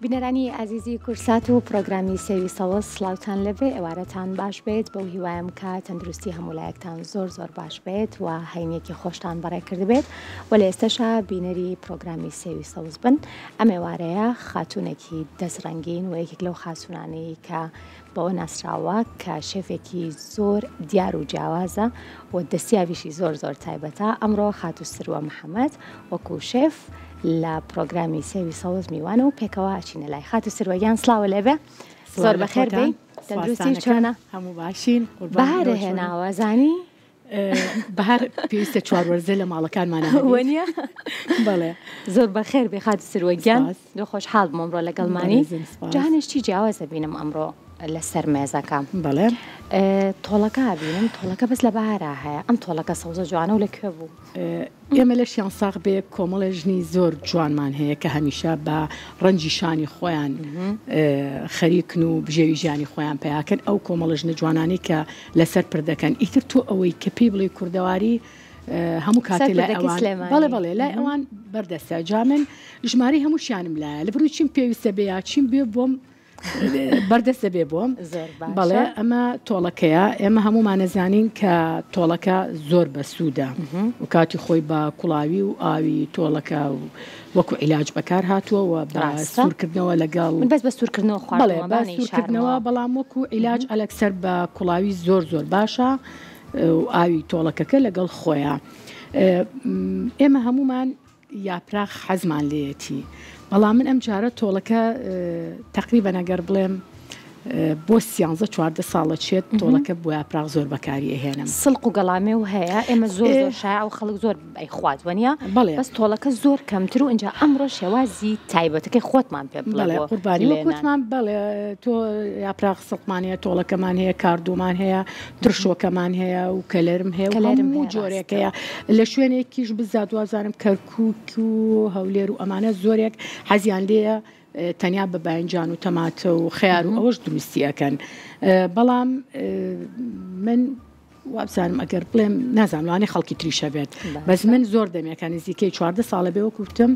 بینەرانی ئازیزی کورسات و پرۆگرامی سێوی سەوز سڵاوتان لێبێ ئێوارەتان باش بێت بەو هیوایم کە تەندروستی هەموو لایەکتان زۆر زۆر باش بێت و هەینیەکی خۆشتان بەڕێ کردبێت و لە ئێستەشا بینەری پرۆگرامی سێوی سەوز بن ئەم ئێوارەیە خاتوونێکی دەست ڕەنگین و یەکێک لەو خاسوونانەی کە بەوە ناسراوە کە شێفێکی زۆر دیار و جیاوازە و دەستیاویشی زۆر زۆر تایبەتە ئەمڕۆ خاتوو سروە محەممەد وەکو شێف لە پرۆگرامی سێوی سەوز میوانە و پێکەوە ئەچینە لای خاتوو سروە گیان سڵاوە لێبێ زۆر بەخێر بێی تەندروستی چۆنە؟ هەموو باشین قوربان بەهارە هێناوە زانی؟ بەهار پێویستە چوار وەرزە لە ماڵەکانمانە وەنیە؟ بەڵێ زۆر بەخێر بێ خاتوو سروە گیان زۆر خۆشحاڵ بووم ئەمڕۆ لەگەڵمانی جانێ شتی جیاواز ئەبینم ئەمڕۆ لەسەر مێزەکە بەڵێ تۆڵەکە ئەبینم تۆڵەکە بەس لە بەهارا هەیە ئەم تۆڵەکە سەوزە جوانە و لە کوێ بوو؟ ئێمە لەشیان ساغ بێ کۆمەڵێ ژنی زۆر جوانمان هەیە کە هەمیشە بە ڕەنجی شانی خۆیان خەریکن و بژێوی ژیانی خۆیان پیاکەن ئەو کۆمەڵە ژنە جوانانەی کە لەسەر پردەکەن ئیتر تۆ ئەوەی کە پێی بڵێ کوردەواری هەموو کاتێ لای ئەوان بەڵێ بەڵێ لای ئەوان بەردەستە جا من ژمارەی هەمووشیانم لایە لە بڕووی چیم پێویستە بێ یا چیم بێ بۆم بەردەستە بێ بۆم بەڵێ ئەمە تۆڵەکەیە ئێمە هەمومانەزانین کە تۆڵەکە زۆر بەسوودە و کاتی خۆی بە کوڵاوی و ئاوی تۆڵەکە و وەکو عیلاج بەکار هاتووە و بە سوورکردنەوە لەگەڵ من بەس بە سوورکردنەوە خواردوومە بەڵێ بە سوورکردنەوە بەڵام وەکو عیلاج ئەلەکسەر بە کوڵاوی زۆر زۆر باشە و ئاوی تۆڵەکەکە لەگەڵ خۆیە ئێمە هەمومان یاپراخ حەزمان لێیەتی بەڵام من ئەم جارە تۆڵەکە تەقریبەن ئەگەر بڵێم بۆ سیانزە چواردە ساڵە چێت تۆڵەکە بۆ یاپراخ زۆر بەکاری ئەهێنم. سڵق و گەڵامێو هەیە ئێمە زۆر زۆر شایع و خەڵک زۆر ئەیخوات وەنیە؟ بەڵێ. بەس تۆڵەکە زۆر کەمتر و ئینجا ئەمڕۆ شێوازی تایبەتەکەی خۆتمان پێ بڵێ بەڵێ بۆ قوربانی وەک لێنان. وتمان بەڵێ تۆ یاپراخ سڵقمان هەیە تۆڵەکەمان هەیە کاردوومان هەیە ترشۆکەمان هەیە و کەلەرم هەیە و کەلەرم هەموو هەیە جۆرێک ڕاستە. هەیە لە شوێنێکیش بزات وازانم کەرکوک و هەولێر و ئەمانە زۆرێک حەزیان لێیە تەنیا بە باینجان و تەماتە و خەیار و ئەوەش دروستی ئەکەن بەڵام من وابزانم ئەگەر بڵێم نازانم لەوانەیە خەڵکی تریش هەبێت بەس من زۆر دەمێکە نزیکەی 14 ساڵە بێ وەکو وتم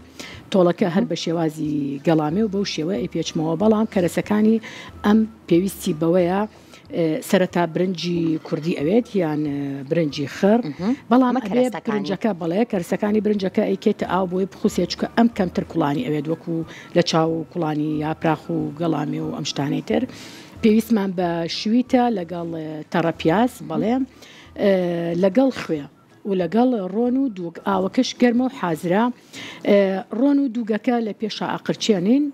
تۆڵەکە هەر بە شێوازی گەڵامێ و بەو شێوە ئەیپێچمەوە بەڵام کەرەسەکانی ئەم پێویستی بەوەیە سەرەتا برنجی کوردی ئەوێت یان برنجی خڕ بەڵام ئەبێ برنجەکە بەڵێ کەرسەکانی برنجەکە ئەیکێتە ئاو بۆی بخوسێ چکە ئەم کەمتر کوڵانی ئەوێت وەکو لە چاو و کوڵانی یاپراخ و گەڵامێ و ئەم شتانەی تر پێویستمان بە شویتە لەگەڵ تەڕە پیاز بەڵێ لەگەڵ خوێ و لەگەڵ ڕۆن و دووگ ئاوەکەش گەرمە و حازرە ڕۆن و دووگەکە لە پێشا ئەقرچێنین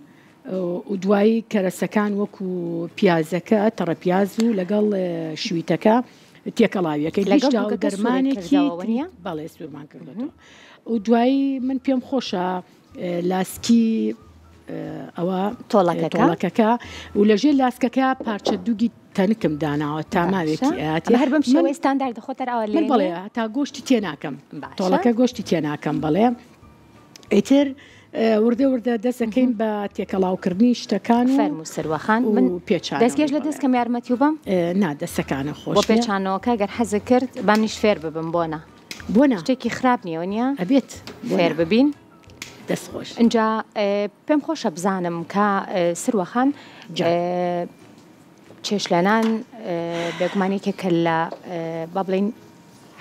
و دوایی کەرەسەکان وەکو پیازەکە تەڕە پیاز و لەگەڵ شویتەکە تێکەڵاویەکەی لەگەڵ هیچ داو دووگەکە سوورت دەرمانێکی کردەوە تری وەنیە؟ بەڵێ سوورمان کردوەتەوە و دوایی من پێم خۆشە لاسکی ئەوە تۆڵەکەکە تۆڵەکەکە و لەژێر لاسکەکە پارچە دووگی تەنکم داناوە باشە تاماوێکی ئەیاتێ ئەمە هەر بەم من شێوەی ستانداردە خۆت هەر ئاوا من لێنێ بەڵێ هەتا گۆشتی تێ ناکەم باشە تۆڵەکە گۆشتی تێ ناکەم بەڵێ ئیتر وردە وردە دەست دەکەین بە تێکەڵاوکردنی شتەکان و فەرموو سروە خان من و پێچانەوەی دەستگێش لە بەڵێ دەست کەم یارمەتیو بەم؟ نا دەستەکانە بۆ خۆش بێ پێچانەوەکە گەر حەزت کرد با منیش فێر ببم بۆ نا بۆ نا شتێکی خراپ نییە وەنیە؟ ئەبێت بۆ فێر نا ببین دەست خۆش. ئینجا پێم خۆشە بزانم کە سروە خان جا. چێشتلێنان بێگومان یەکێکە لە با بڵێین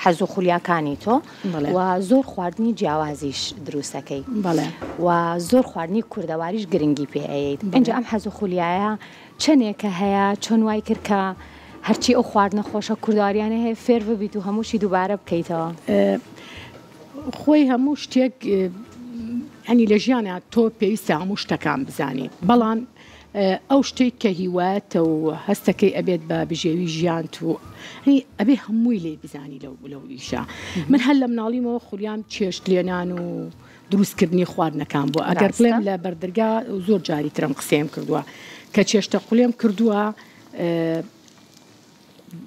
حەز و خولیاکانی تۆ و زۆر خواردنی جیاوازیش دروستەکەی و زۆر خواردنی کوردەواریش گرنگی پێ ئەیەیت ئینجا ئەم حەز و خولیایە چەندێکە هەیە چۆن وای کرد کە هەرچی ئەو خواردنە خۆشە کوردەواریانە هەیە فێر ببیت و هەمووشی دووبارە بکەیتەوە؟ خۆی هەموو شتێک ینی لە ژیانە تۆ پێویستە هەموو شتەکان بزانیت بەڵام ئەو شتەی کە هیوایەتە و هەستەکەی ئەبێت بە بژێوی ژیانت و هەنی ئەبێ هەمووی لێی بزانی لەو لەو ئیشە من هەر لە مناڵیمەوە خولیام چێشت لێنان و دروستکردنی خواردنەکان بووە ئەگەر بڵێم لە بەردەرگا زۆر جاری ترم قسەیم کردووە کە چێشتە قولێم کردووە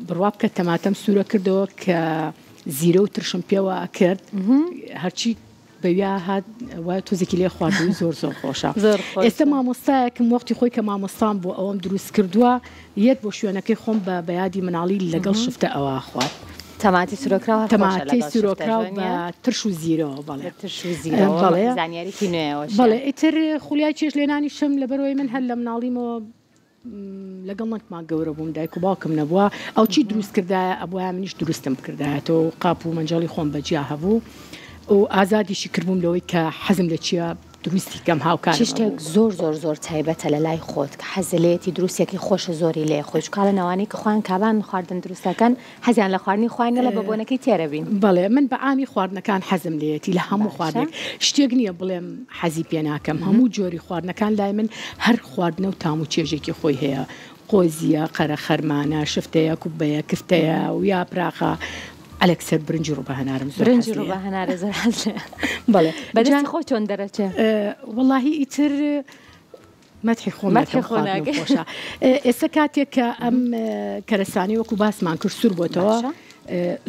بڕوا بکە تەماتەم سوورە کردەوە کە زیرە و ترشم پێوە ئەکرد هەرچی بەویا هات وایە تۆزێکی لێ خواردووی زۆر زۆر خۆشە ئێستا مامۆستایەکم وەختی خۆی کە مامۆستام بۆ ئەوەم دروست کردووە یەت بۆ شوێنەکەی خۆم بە بەیادی مناڵی لەگەڵ شفتە ئەوە خوارد. تەماتی سورۆکراو هەر خۆشە تەماتەی لەگەڵ شفتەش سورۆکراو بە وەنیە؟ ترش و زیرەوە بەڵێ بە ترش و زیرەوە بەڵێ زانیاریکی نوێیەوەشە. بەڵێ ئیتر خولیای چێشت لێنانیشم لەبەرئەوەی من هەر لە مناڵیمەوە لەگەڵ نەکما گەورە بووم دایک و باوکم نەبووە ئەو چی دروست کردایە ئەبوایە منیش دروستم بکردایەتەوە و قاپ و مەنجەڵی خۆم بەجیا هەبوو و ئازادیشی کردبووم لەوەی کە حەزم لە چییە دروستی کەم چ هاوکارم شتێک ئەبوو. زۆر زۆر زۆر تایبەتە لە لای خۆت کە حەزت لێیەتی دروستیەکەی خۆشە زۆری لێ خۆی چونکە ئەڵێن ئەوانەی کە خۆیان کابان خواردن دروست ئەکەن حەزیان لە خواردنی خۆیان نیە بە بۆنەکەی تێرە بین. بەڵێ من بە عامی خواردنەکان حەزم لێیەتی لە هەموو باشە. خواردنێک شتێک نییە بڵێم حەزی پێ ناکەم هەموو جۆری خواردنەکان لای من هەر خواردنە و تام و چێژێکی خۆی هەیە قۆزییە قەرەخەرمانە شفتەیە کوبەیە کفتەیە و یاپراخە ئەلەکسەر برنجی ڕوو بە هەنارم زۆر برنجی حەز ڕوو لێیە. بە هەنارە زۆر حەز لێیە. بەڵێ بە جا دەستی خۆت چۆن دەرەچێ؟ وەڵاهی ئیتر مەدحی خۆم مەدحی نەکەم خۆ خواردنم ناکەی. خۆشە. ئێستا کاتێک کە ئەم کەرەسانەی وەکو باسمان کرد سوور بۆتەوە باشە.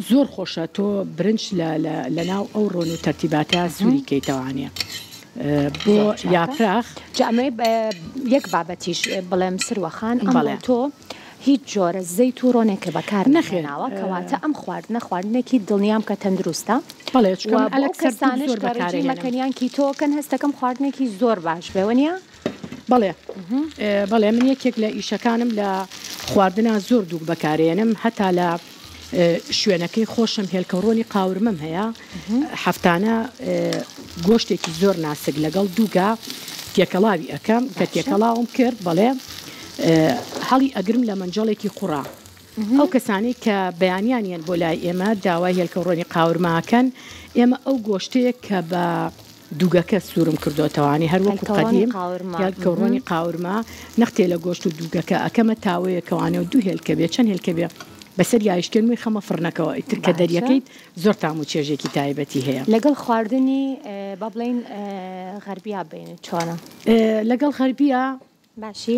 زۆر خۆشە تۆ برنج لە لە لەناو ئەو ڕۆن و تەرتیباتە سووری کەیتەوانێ بۆ زۆر چاکە. یاپراخ. جا ئەمەوێ یەک بابەتیش بڵێم سروە خان ئەمڕۆ بەڵێ. تۆ هیچ جۆرە زەیت و ڕۆنێکت بەکار نەخێر. نەهێناوە کەواتە ئەم خواردنە خواردنێکی دڵنیام کە تەندروستە بەڵێ چونکە و من بۆ ئەو ئەلەک سەر دووگ کەسانەش زۆر کە بەکارەهێنم. ڕێجیمەکەن یان کیتۆکەن هەستەکەم خواردنێکی زۆر باش بێ وەنیە؟ بەڵێ بەڵێ من یەکێک لە ئیشەکانم لە خواردنا زۆر دووگ بەکارێنم هەتا لە شوێنەکەی خۆشم هێلکە ڕۆنی قاورمەم هەیە هەفتانە گۆشتێکی زۆر ناسک لەگەڵ دووگا تێکەڵاوی ئەەکەم کە تێکەڵاوم کرد بەڵێ هەڵی ئەگرم لە مەنجەڵێکی قوڕا ئەو کەسانەی کە بەیانیان یەن بۆ لای ئێمە داوای هێلکە ڕۆنی قاورمە ئەکەن ئێمە ئەو گۆشتەیە کە بە دووگەکە سوورم کردۆتەوانی هەر وەکو قەدیم هێلکە ڕۆنی قاورمە نەختێ لە گۆشت و دووگەکە ئەکەمە تاوەیەکەوانێ و دوو هێلکە بێ چەند هێلکە بێ بەسەر یایشتێن وی خەمە فڕنەکەوە ئیتر کە دەریەکەیت زۆر تام و چێژێکی تایبەتی هەیە. لەگەڵ خواردنی با بڵێین غەربیا بینت چۆنە؟ لەگەڵ غەربیا باشی؟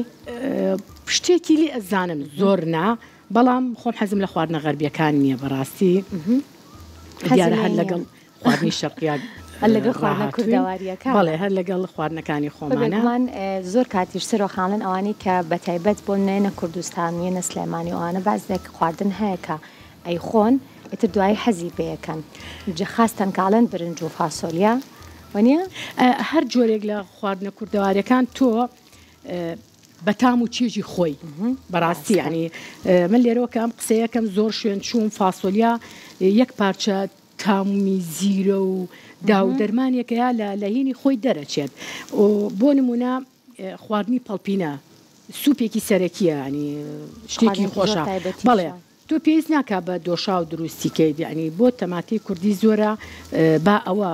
شتێکی لێ ئەزانم زۆر نا بەڵام خۆم حەزم لە خواردنە غەربیەکان نییە بەڕاستی دیارە هەر لەگەڵ خواردنی شەرقیا لەگەڵ خواردنە کوردەواریەکان بەڵێ هەر لەگەڵ خواردنەکانی خۆمانە. بێگومان زۆر کاتیش سەرۆ خاڵن ئەوانەی کە بەتایبەت بۆ نێنە کوردستان یەنە سلێمانی ئەوانە بازێک خواردن هەیە کە ئەیخۆن ئیتر دوایی حەزی پێیەکەن جە خاستەن کاڵێن برنج و فاسۆلیا وەنیە؟ هەر جۆرێک لە خواردنە کوردەواریەکان تۆ بە تام و چێژی خۆی بەڕاستی ینی من لێرەوە کە ئەم قسەیەکەم زۆر شوێن چووم فاسۆلیا یەک پارچە تامی زیرە و دا و دەرمانێکەیە لە لە هینی خۆی دەرەچێت و بۆ نمونە خواردنی پەڵپینە سوپێکی سەرەکیە ینی شتێکی خۆشە بەڵێ تۆ پێویست ناکا بە دۆشاو دروستی کەیت یەعنی بۆ تەماتەی کوردی زۆرە با ئەوە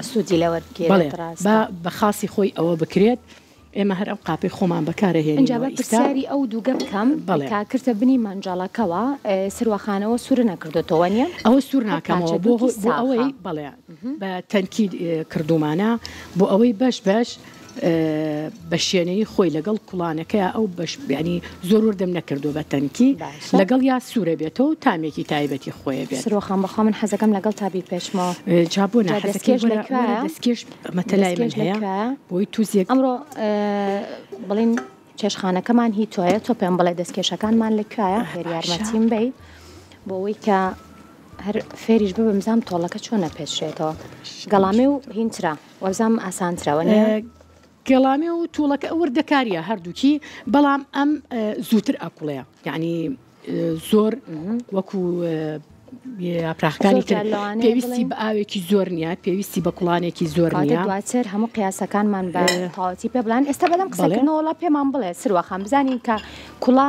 سوودی لێ وەربگیرێت بەڵێ ڕاستە. با بە خاسی خۆی ئەوە بکرێت ئێمە هەر ئەم قاپەی خۆمان بەکارەهێنین ئینجا و با ئیستا پرسیاری ئەو دووگە بکەم بەڵێ. کە کردتە بنی مەنجەڵەکەوە سروەخانەوە سوور نەکردۆتەوە وەنیە؟ ئەوە سوور هەر ناکەمەوە پارچە بۆ دووکی بۆ ساخە. ئەوەی بەڵێ بە تەنکی کردوومانە بۆ ئەوەی بەش بەش بە شێنەیی خۆی لەگەڵ کوڵانەکەیا ئەو بەش یانی زۆر وردم نەکردووە بە تەنکی باشە. لەگەڵیا سوورە بێتەوە و تامێکی تایبەتی خۆیە بێت. سروە خان بەخوا من حەزەکەم لەگەڵ تا بیپێچمەوە. جا بۆ نا جا حەزەکەی دەستکێش لە وەرە وەرە کوایە؟ دەستکێش ئەمەتە لای من دەستکێش لە هەیە کوایە؟ بۆی توزێک. ئەمڕۆ بڵێین چێشتخانەکەمان هی تۆیە تۆ پێم بڵێ دەستکێشەکانمان لە کوایە گەر باشە. یارمەتیم بەی بۆ ئەوەی کە هەر فێریش ببم بزانم تۆڵەکە چۆن ئەپێچرێتەوە گەڵامێ و هینترە. وەبزانم ئاسانترە وەنیە؟ گەڵامێ و توڵەکە وردەکاریە هەردووکی بەڵام ئەم زووتر ئەکوڵێ یعنی زۆر وەکو یاپراخەکانی تر پێویستی بە ئاوێکی زۆر نییە پێویستی بە کوڵانێکی زۆر نییە دواتر هەموو قیاسەکانمان بە تەواوەتی پێ بڵێن ئێستا بەدەم قسەکردنەوەڵا پێمان بڵێ سروەخان بزانین کە کوڵا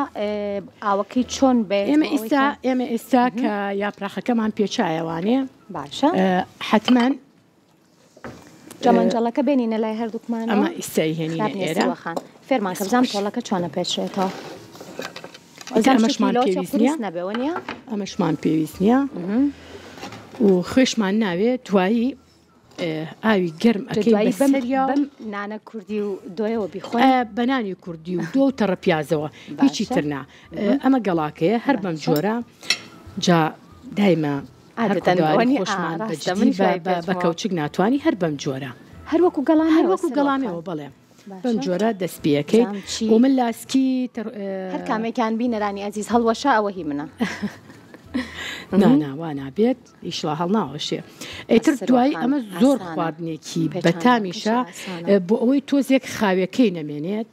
ئاوەکەی چۆن بێ ئێمە ئێستا ئێمە ئێستا کە یاپراخەکەمان پێچایەوانێ باشە حتمما جا مەنجەڵەکە بێنینە لای هەردووکمانەوە. ئەمە ئیستا ئەیهێنینە خراپ نییە ئێرە. سروە خان. فێرمان کە بزانم تۆڵەکە چۆنە پێچرێتەوە. ئیتر وەزانم شتێکی ئەمەشمان لەوە چێ پێویست قورس نییە. نەبێ وەنیە؟ ئەمەشمان پێویست نییە و خوێشمان ناوێ دوایی ئاوی گەرم جا ئەکەین دوایی بەم بەسەریا و بەم نانە کوردی و دۆیەوە بیخۆین. بە نانی کوردی و دۆ و تەڕە پیازەوە هیچی باشە. تر نا. ئەمە گەڵاکەیە هەر بەم باشە. جۆرە جا دایمە هەر عادەتەن کوردەواری وەنیە؟ ئا خۆشمان بە ڕاستە جدی منیش بە وای بە بە پێچمەوە. کەوچک ناتوانی هەر بەم جۆرە. هەر وەکو هەر گەڵامێوە وەکو سروە خان. گەڵامێوە بەڵێ. بەم باشە. جۆرە دەست پێ ئەکەیت بزانم چی و من لاسکی تر هەر کامێکیان بینەرانی ئەزیز هەڵوەشا ئەوە هی منە. نا نا وا نابێت ئیشڵا هەڵناوەشێ ئیتر دوایی ئەمە زۆر خواردنێکی بەتامیشە بۆ ئەوەی تۆزێک خاوێکەی نەمێنێت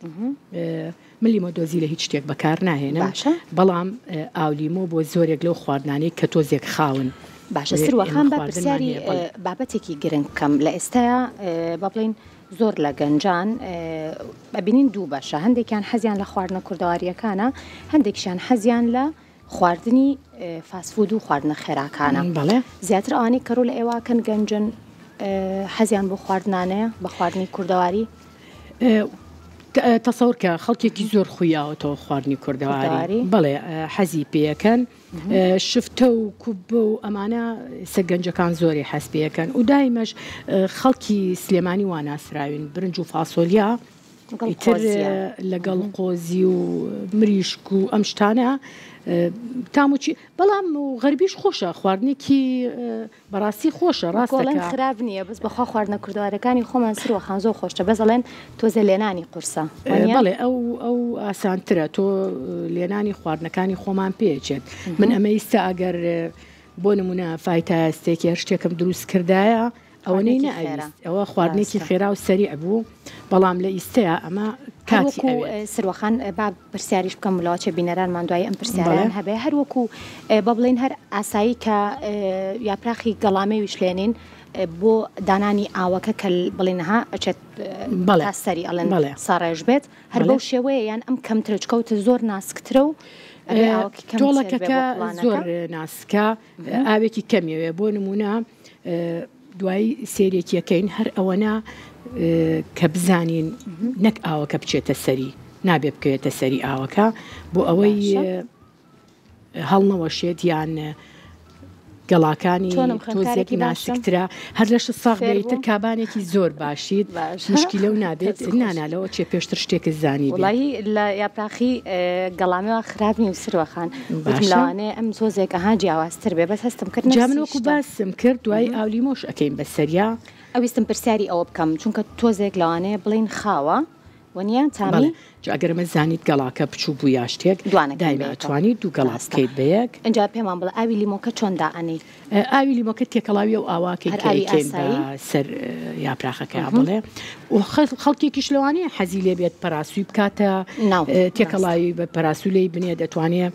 من لیمۆدۆزی لە هیچ شتێک بەکار ناهێنم باشە. بەڵام ئاولیمۆ بۆ زۆرێک لەو خواردنانەی کە تۆزێک خاون باشە ئێمە سروە خان با خواردنمان پرسیاری هەیە بەڵێ. بابەتێکی گرنگ بکەم لە ئێستایا با بڵێین زۆر لە گەنجان ئەبینین دوو بەشە هەندێکیان حەزیان لە خواردنە کوردەوارییەکانە هەندێکیشیان حەزیان لە خواردنی فاست فود و خواردنە خێراکانە بەڵێ. زیاتر ئەوانەی کە ڕوو لە ئێوە ئەکەن گەنجن حەزیان بۆ خواردنانەیە بە خواردنی کوردەواری؟ تەسەور کە خەڵکێکی زۆر خویاوەتەوە خواردنی کوردەواری بەڵێ حەزی پێەکەن شفتە و کوبە و ئەمانە سە گەنجەکان زۆری حەز پێەکەن و دایمەش خەڵکی سلێمانی واناسراوین برنج و فاسۆلیا ئیتر لەگەڵ قۆزی و مریشک و ئەم شتانە تاموچی بەڵام غەربیش خۆشە خواردنێکی بەڕاستی خۆشە ڕاستە گۆڵێن کە. خراپ نییە بەس بەخوا خواردنە کوردەوارەکانی خۆمان سروە خان زۆر خۆشترە بەس ئەڵێن تۆزێ لێنانی قورسە وانیە؟ بەڵێ ئەو ئەو ئاسانترە تۆ لێنانی خواردنەکانی خۆمان پێچێت من ئەمە ئیستا ئەگەر بۆ نمونە فایتایە ستێکی هەر شتێکم دروست کردایە ئەوەنەی خواردنێکی خێرا نەئەویست ئەوە خواردنێکی ڕاستە. خێرا و سەریع بوو بەڵام لە ئیستەیا ئەمە هەر کاتی وەکو ئەوێت. سروە خان با پرسیاریش بکەم لەوەچێ بینەرانمان دوایی ئەم بەڵێ. پرسیارەیان هەبێ هەر وەکو با بڵێین هەر ئاسایی کە یاپراخی گەڵامێویش لێنین بۆ دانانی ئاوەکە کە بڵێن ها ئەچێت بەڵێ تا سەری ئەڵێن بەڵێ ساڕێژ بێت هەر بەڵێ. بەو شێوەیە یان ئەم کەمترە چکەوتە زۆر ناسکترە و ئەبێ ئاوەکەی کەمتر بێ بۆ تۆڵەکەکە کوڵانەکە. زۆر ناسکە ئاوێکی کەمیەوێ بۆ نمونە دوایی سەیرێکی ئەکەین هەر ئەوەنە کە بزانین نەک ئاوەکە بچێتە سەری نابێ بکەوێتە سەری ئاوەکە بۆ ئەوەی هەڵنەوەشێت یان گەڵاکانی چۆنم تۆزێک خوێندکارێکی باشم ناسکترە هەر لەشت ساغ فێر بێ ئیتر بووم کابانێکی زۆر باشیت باشە مشکیلە و نابێت دەست خۆش نانا لەوە چێ پێشتر شتێکت زانیبێ. وەڵایی لە یاپراخی گەڵامێوە خراپ نیم سروە خان وتم باشە. لەوانەیە ئەم تۆزێک ئەها جیاوازتر بێ بەس هەستم کرد جا من نەفسی وەکو شتە. باسم کرد دوایی ئاولیمۆش ئەکەین بەسەریا. ئەویستم پرسیاری ئەوە بکەم چونکە تۆزێک لەوانەیە بڵێین خاوە وەنیە بەڵێ تامی؟ جا ئەگەر ئەمە زانیت گەڵاکە بچووک بوو یا شتێک دوانەکەن دایمە بەیەکەوە ئەتوانیت دوو گەڵا ڕاستە بکەیت بەیەک. ئینجا پێمان بڵێ ئاوی لیمۆکە چۆن دائەنێی؟ ئاوی لیمۆکە تێکەڵاوی ئەو ئاوە ئەکەین هەر کە ئاوی ئەیکەین بە ئاسایی؟ سەر یاپراخەکەیا بڵێ و خەڵکێکیش لەوانەیە حەزی لێ بێت پەراسووی بکاتە ناو ڕاستە. تێکەڵاوی بە پەراسوو لێی بنێ دەتوانێ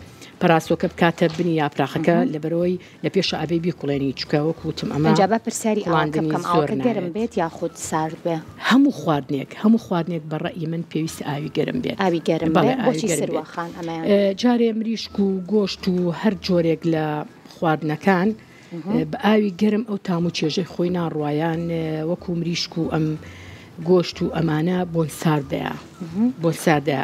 پەراسۆکە بکاتە بنی یاپراخەکە لەبەرئەوەی لە پێشا ئەبێ بیکوڵێنی چونکە وەکو وتم ئەمە ئینجا با پرسیاری ئاوەکە کوڵاندنی بکەم زۆر ئاوەکە گەرم ناوێت. بێت یاخود سارد بێ؟ هەموو خواردنێک هەموو خواردنێک بە ڕەئی من پێویستە ئاوی گەرم بێت. ئاوی گەرم بەڵێ بێ؟ ئاوی بۆچی گەرم سروە بێت. خان ئەمەیان؟ جارێ مریشک و گۆشت و هەر جۆرێک لە خواردنەکان بە ئاوی گەرم ئەو تام و چێژەی خۆی ناڕوا یان وەکو مریشک و ئەم گۆشت و ئەمانە بۆن ساردەیە بۆن ساردە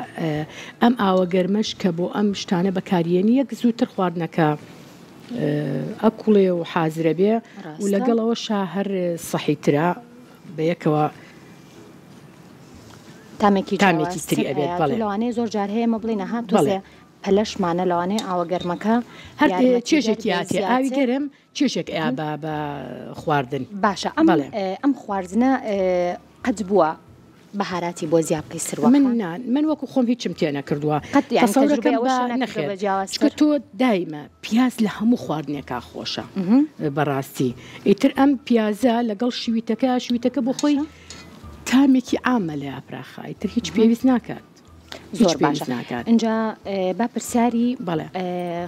ئەم ئاوە گەرمەش کە بۆ ئەم شتانە بەکاریێنی یەک زووتر خواردنەکە ئەکوڵێ و حازرە بێ و لەگەڵ ئەوەشا هەر سەحیترە بەیەکەوە تامێکی تامێکی تری جیاوازتر ئەبێت ئەیات و بەڵێ لەوانەیە زۆر جار هەیە ئێمە بڵێین ئەها بەڵێ تۆزێ پەلەشمانە لەوانەیە ئاوە گەرمەکە هەر یارمەتیدەر چێژێکی بێ ئاتێ ئاوی زیاتر گەرم چێژێک ئەیا بە بە خواردن باشە ئەم بەڵێ. ئەم خواردنە قەت بووە بەهاراتی بۆ زیا بکەی سروە من خان؟ نا من وەکو خۆم هیچم تێ نەکردووە قەت یانی تەجروبەی تەسەورەکەم بە ئەوەشت نەکردووە نەخێر بە چونکە جیاوازتر؟ تۆ دایمە پیاز لە هەموو خواردنێکا خۆشە بەڕاستی ئیتر ئەم پیازە لەگەڵ شویتەکە شویتەکە بۆ خۆی باشە تامێکی عامە لە یاپراخا ئیتر هیچ پێویست ناکات هیچ زۆر پێویست باشە ناکات. ئینجا با پرسیاری بەڵێ.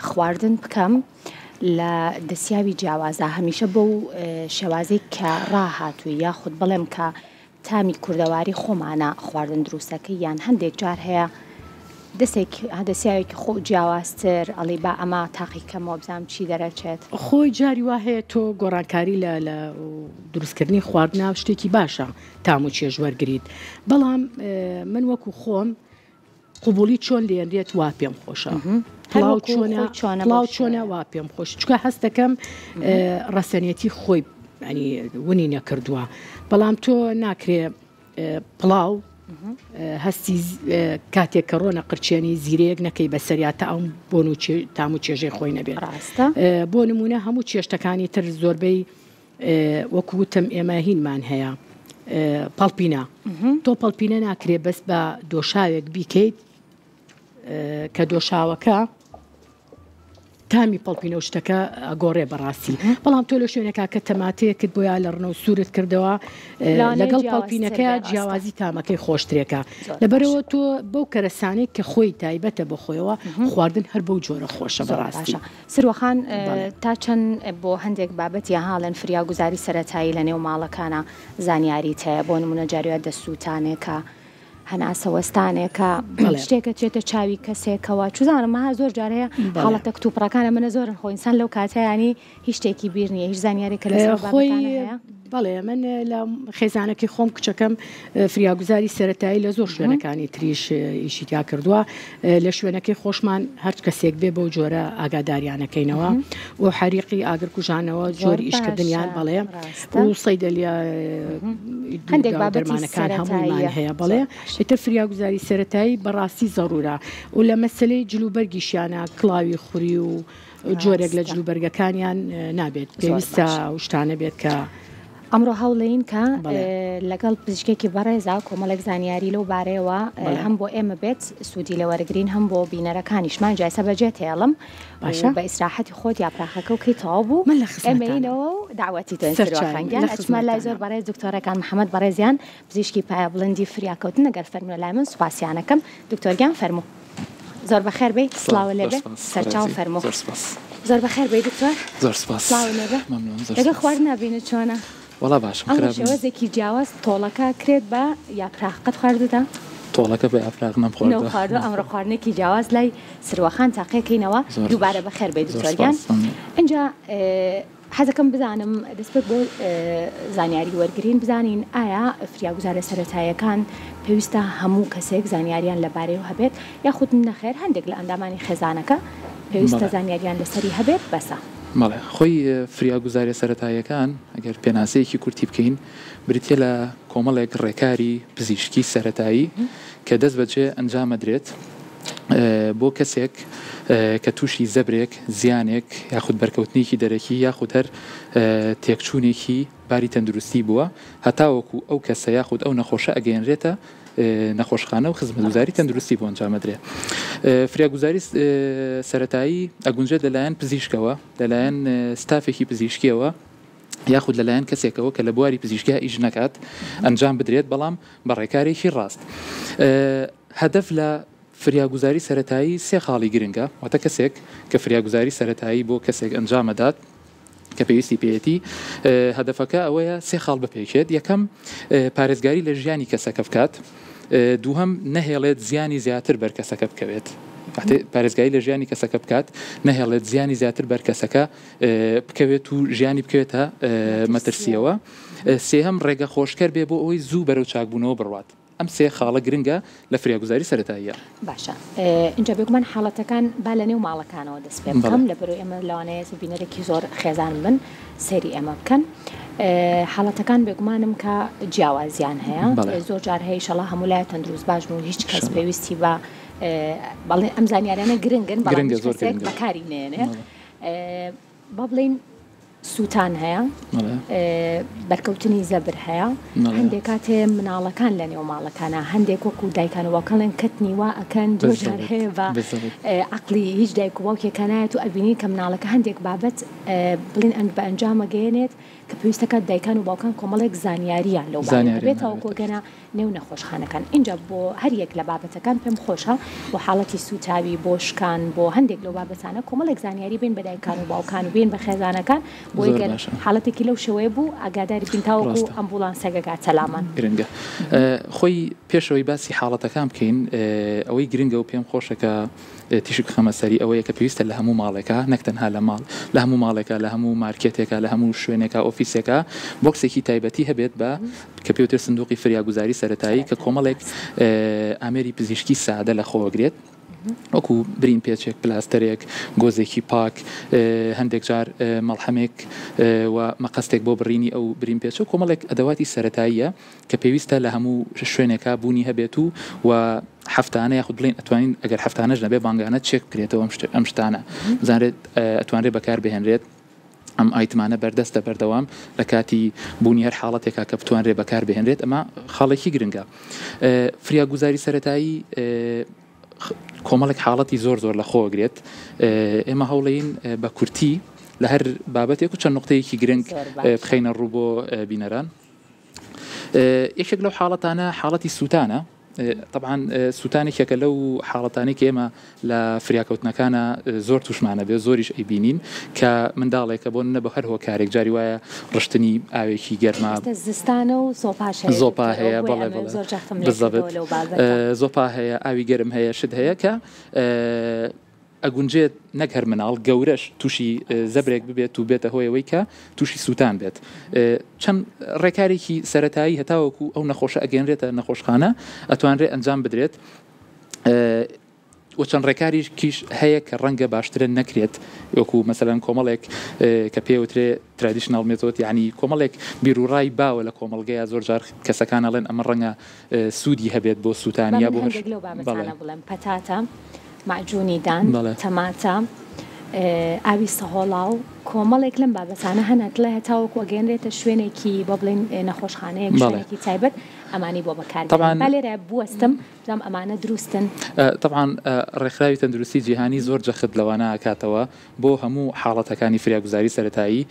خواردن بکەم لە دەسیاوی جیاوازدا هەمیشە بەو شێوازەی کە ڕاهاتووی یاخود بڵێم کە تامی کوردەواری خۆمانە خواردن دروستەکەی یان هەندێک جار هەیە دەسێک دەسیاوێکی خۆ جیاوازتر ئەڵی با ئەمە تاقیکەمەوە بزانم چی دەرەچێت. خۆی جاری وا هەیە تۆ گۆڕانکاری لە لە دروستکردنی خواردنا شتێکی باشە تام و چێژ وەرگریت بەڵام من وەکو خۆم قبوڵی چۆن لێنرێت وا پێم خۆشە پڵاو چۆنە پڵاو چۆنە وا پێم خۆش چکە هەست دەکەم ڕەسەنێتی خۆی ینی ونی نەکردووە بەڵام تۆ ناکرێ پڵاو هەستی کاتێک کە ڕۆنە قرچێنی زیرەیەک نەکەی بەسەریا تا ئەم بۆن و تام و چێژەی خۆی نەبێت ڕاستە بۆ نمونە هەموو چێشتەکانی تر زۆربەی وەکو وتم ئێمە هینمان هەیە پەڵپینە تۆ پەڵپینە ناکرێ بەس بە دۆشاوێک بیکەیت کە دۆشاوەکە. تامی پەڵپینە و شتەکە ئەگۆڕێ بەڕاستی بەڵام تۆ لە شوێنێکا کە تەماتەیەکت بۆیا لە ڕنە و سوورت کردەوە لەگەڵ پەڵپینەکەیا جیاوازی تامەکەی خۆشترێکە لەبەرەوە تۆ بەو کەرەسانەی کە خۆی تایبەتە بە خۆیەوە خواردن هەر بەو جۆرە خۆشە بەڕاستی. سروەخان تا چەند بۆ هەندێک بابەت یا هاڵێن فریاگوزاری سەرەتایی لە نێو ماڵەکانا زانیاریت هەیە بۆ نمونە جارویا دەسوتانێکە هەناسە وەستانێکە شتێکە چێتە چاوی کەسێکەوە چزانم مەها زۆر جار هەیە حاڵەتە کتوپڕەکانە منە زۆرن خۆ ئینسان لەو کاتە ینی هیچ شتێکی بیر نییە هیچ زانیارێک کە لەسەر خۆی هەیە بەڵێ من لە خێزانەکەی خۆم کچەکەم فریاگوزاری سەتایی لە زۆر شوێنەکانی تریش ئیشی تیا کردووە لە شوێنەکەی خۆشمان هەرچ کەسێک بێ بەو جۆرە ئاگاداریانەکەینەوە و حەریقی ئاگرکوژانەوە جۆری ئیشکردنیان بەڵێ و سەیدەلیە هەندێک دەرمانەکان هەموویمان هەیە بەڵێ ئیتر فریاگوزاری سەرەتایی بەڕاستی زەڕورە و لە مەسەلەی جلوبەرگیشیانە کڵاوی خوری و جۆرێک لە جلوبەرگەکانیان نابێت پێویستە ئەو شتانە بێت کە. ئەمڕۆ هەوڵێین کە لەگەڵ پزیشکێکی بەڕێزا کۆمەڵێک زانیاری لەو بارەیەوە هەم بۆ ئێمە بێت سوودی لێ وەرگرین هەم بۆ بینەرەکانیشمان جا ئێستا بەجێت هێڵم باشە بە ئیسراحەتی خۆت یاپراخەکە و کەی تەواو بوو من لە خزمەتانم ئێمەینەوە و داوەتی تۆین سروە خان گیان ئەچمە لای زۆر بەڕێز دکتۆرەکان محەمەد بەڕێزیان پزیشکی پایە بڵندی فریاکەوتن ئەگەر فەرموونە لای من سوپاسیانەکەم دکتۆر گیان فەرموو زۆر بەخێر بێی سڵاوە لێ بێ سەرچاو فەرموو زۆر بەخێر بێی دکتۆر سڵاو لێ بێ لەگەڵ خواردنا بینت چۆنە وەڵا باشم ئەمڕۆ خراپ نیم. شێوازێکی جیاواز تۆڵەکە کرێت بە یاپراخ قەت خواردوتە؟ تۆڵەکە بە یاپراخ نەمخواردوە. نەوخواردوە ئەمڕۆ خواردنێکی جیاواز لای سروەخان تاقیەکەینەوە زۆر باش دووبارە بەخێر بێی زۆر دکتۆر گیان سپاس مەمنون. ئینجا حەزەکەم بزانم دەستپێک بۆ زانیاری وەرگرین بزانین ئایا فریاگوزارە سەرەتاییەکان پێویستە هەموو کەسێک زانیاریان لەبارەیەوە هەبێت یاخود نەخێر هەندێک لە ئەندامانی خێزانەکە پێویستە بەڵێ. زانیاریان لەسەری هەبێت بەسە؟ بەڵێ خۆی فریاگوزاریە سەرەتاییەکان ئەگەر پێناسەیەکی کورتی بکەین بریتیە لە کۆمەڵێک ڕێکاری پزیشکی سەرەتایی کە دەست بەجێ ئەنجام ئەدرێت بۆ کەسێک کە تووشی زەبرێک، زیانێک یاخود بەرکەوتنێکی دەرەکی یاخود هەر تێکچوونێکی باری تەندروستی بووە هەتاوەکو ئەو کەسە یاخود ئەو نەخۆشە ئەگەیەنرێتە نەخۆشخانە و خزمەتگوزاری تەندروستی بۆ ئەنجام ئەدرێ. فریاگوزاری سەرەتایی ئەگونجێت لەلایەن پزیشکەوە، لەلایەن ستافێکی پزیشکیەوە یاخود لەلایەن کەسێکەوە کە لە بواری پزیشکیا ئیش نەکات ئەنجام بدرێت بەڵام بە ڕێکارێکی ڕاست. هەدەف لە فریاگوزاری سەرەتایی سێ خاڵی گرنگە، واتە کەسێک کە فریاگوزاری سەرەتایی بۆ کەسێک ئەنجام ئەدات، کە پێویستی پێیەتی، هەدەفەکە ئەوەیە سێ خاڵ بپێکێت، یەکەم، پارێزگاری لە ژیانی کەسەکە بکات، دووهەم، نەهێڵێت زیانی زیاتر بەر کەسەکە بکەوێت، پارێزگاری لە ژیانی کەسەکە بکات، نەهێڵێت زیانی زیاتر بەر کەسەکە بکەوێت و ژیانی بکەوێتە مەترسییەوە، سێهەم، ڕێگە خۆشکەر بێ بۆ ئەوەی زوو بەرەو چاکبوونەوە بڕوات. ئەم سێ خاڵە گرنگە لە فریاگوزاری سەرەتاییە. باشە ئینجا بێگومان حاڵەتەکان با لە نێو ماڵەکانەوە دەست پێ بکەم لەبەرئەوەی ئێمە لەوانەیە بینەرێکی زۆر خێزان بن سەیری ئێمە بکەن حاڵەتەکان بێگومانم کە جیاوازیان هەیە زۆر جار هەیە ئیشەڵا هەموو لایە تەندروست باش بن و هیچ کەس پێویستی بە بەڵێ ئەم زانیاریانە گرنگن بەڵام هیچ کەسێک بەکاری نێنێ با بڵێین سووتان هەیە، بەرکەوتنی زەبر هەیە، هەندێک کات هەیە مناڵەکان لە نێو ماڵەکانە هەندێک وەکو دایکان و باوکان کەتنی وا ئەکەن زۆر جار هەیە بە عەقڵی هیچ دایک و باوکێکا نایەت و ئەبینین کە مناڵەکە هەندێک بابەت بڵین بە ئەنجام ئەگەیەنێت کە پێویستەکات دایکان و باوکان کۆمەڵێک زانیاریان لەو بارەیەوە هەبێت تاوەکو ئەگەنە نێو نەخۆشخانەکان ئینجا بۆ هەر یەک لە بابەتەکان پێم خۆشە بۆ حاڵەتی سووتاوی بۆ شکان بۆ هەندێک لەو بابەتانە کۆمەڵێک زانیاری بین بە دایکان و باوکان و بین بە خێزانەکان بۆی گەر حاڵەتێکی لەو شێوەیە بوو ئاگاداری بین تاوەکو ئەمبوڵانسەکە گاتە لامان. گرنگە خۆی پێشەوەی باسی حاڵەتەکان بکەین ئەوەی گرنگە و پێم خۆشە کە تیشک بخەمە سەری ئەوەیە کە پێویستە لە هەموو ماڵێکا نەک تەنها لە ماڵ لە هەموو ماڵێکا لە هەموو مارکێتێکا لە هەموو شوێنێکا ئۆفیسێکا بۆکسێکی تایبەتی هەبێت بە کە پێوترێت سندوقی فریاگوزاری سەرەتایی کە کۆمەڵێک ئامێری پزیشکی سادە لە خۆوەگرێت وەکو برین پێچێک، پلاستەرێک، گۆزێکی پاک، هەندێک جار مەڵحەمێک و مەقەستێک بۆ بڕینی ئەو برین پێچە و کۆمەڵێک ئەدەواتی سەرەتاییە کە پێویستە لە هەموو شوێنێکا بوونی هەبێت و و هەفتانە یاخود بڵێین ئەتوانین ئەگەر هەفتانەش نەبێ مانگانە چێک بکرێتەوە ئەم شتانە بزانرێت ئەتوانرێت بەکار بهێنرێت. ئەم ئایتمانە بەردەستە بەردەوام لە کاتی بوونی هەر حاڵەتێکا کە بتوانرێت بەکار بهێنرێت ئەمە خاڵێکی گرنگە فریاگوزاری سەرەتایی. کۆمەڵێک حاڵەتی زۆر زۆر لە خۆگرێت ئێمە هەوڵین بە کورتی لە هەر بابەتێک و چەند نقطەیەکی گرنگ بخەینە ڕوو بۆ بینەران. یەکێک لەو حاڵەتانە حاڵەتی سووتانە تەبعەن سووتان یەکێکە لەو حاڵەتانەی کە ئێمە لە فریاکەوتنەکانە زۆر تووشمانە بێ زۆریش ئەیبینین کە منداڵێکە بۆ نە بە هەر هۆکارێک جاری وایە ڕشتنی ئاوێکی گەرما ئێستا زستانە و زۆپاش هەیە زۆپا دکتۆر هەیە بۆیە بەڵێ ئەمە بەڵێ زۆر جەختم لێ بالضبط کردەوە لەو بابەتە. زۆپا هەیە ئاوی گەرم هەیە شت هەیە کە ئەگونجێت نەک هەر مناڵ، گەورەش تووشی زەبرێک ببێت و بێتە هۆی ئەوەی کە تووشی سووتان بێت. چەند ڕێکارێکی سەرەتایی هەتاوەکو ئەو نەخۆشە ئەگەیەنرێتە نەخۆشخانە ئەتوانرێ ئەنجام بدرێت و چەند ڕێکاریکیش هەیە کە ڕەنگە باشترە نەکرێت وەکو مەسەلەن کۆمەڵێک کە پێوترێ traditional method یانی کۆمەڵێک بیروڕای باوە لە کۆمەڵگەیا زۆر جار کەسەکان ئەڵێن ئەمە ڕەنگە سوودی هەبێت بۆ سووتان با یا من بۆ هەر هەندێک لەو بەڵێ. بابەتانە بڵێم، پەتاتە، مەعجونی دان، بەڵێ. تەماتە، ئاوی سەهۆڵاو، کۆمەڵێک لەم بابەتانە هەن ئەتڵێ هەتاوەکو ئەگەیەنرێتە شوێنێکی بۆ بڵێین نەخۆشخانەیەک بەڵێ. شوێنێکی تایبەت ئەمانەی بۆ بەکار بێنن. تەبعەن. با لێرە بوەستم بزانم ئەمانە دروستن؟ تەبعەن ڕێکخراوی تەندروستی جیهانی زۆر جەخت لەوانە ئەکاتەوە بۆ هەموو حاڵەتەکانی فریاگوزاری سەرەتایی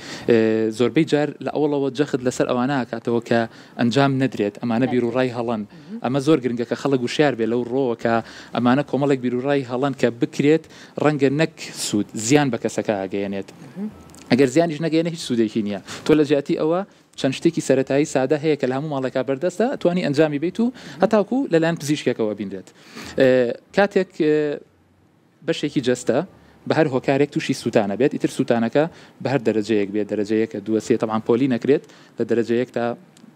زۆربەی جار لە ئەوڵەوە جەخت لەسەر ئەوانە ئەکاتەوە کە ئەنجام نەدرێت ئەمانە بیروڕای هەڵەن ئەمە زۆر گرنگە کە خەڵک وشیار بێت لەو ڕۆوە کە ئەمانە کۆمەڵێک بیروڕای هەڵەن کە بکرێت ڕەنگە نەک سوود زیان بە کەسەکە ئەگەیەنێت ئەگەر زیانیش نەگەیەنێ هیچ سوودێکی نییە تۆ لە جیاتی ئەوە چەند شتێکی سەرەتایی سادە هەیە کە لە هەموو ماڵێکا بەردەستە توانی ئەنجامی بیت و هەتاکو لەلایەن پزیشکێکەوە بینرێت کاتێک بەشێکی جەستە بە هەر هۆکارێک تووشی سووتانە بێت ئیتر سووتانەکە بە هەر دەرەجەیەک بێت دەرەجە یەکە دووە سێ تەبعەن پۆلی نەکرێت لە دەرەجە یەک تا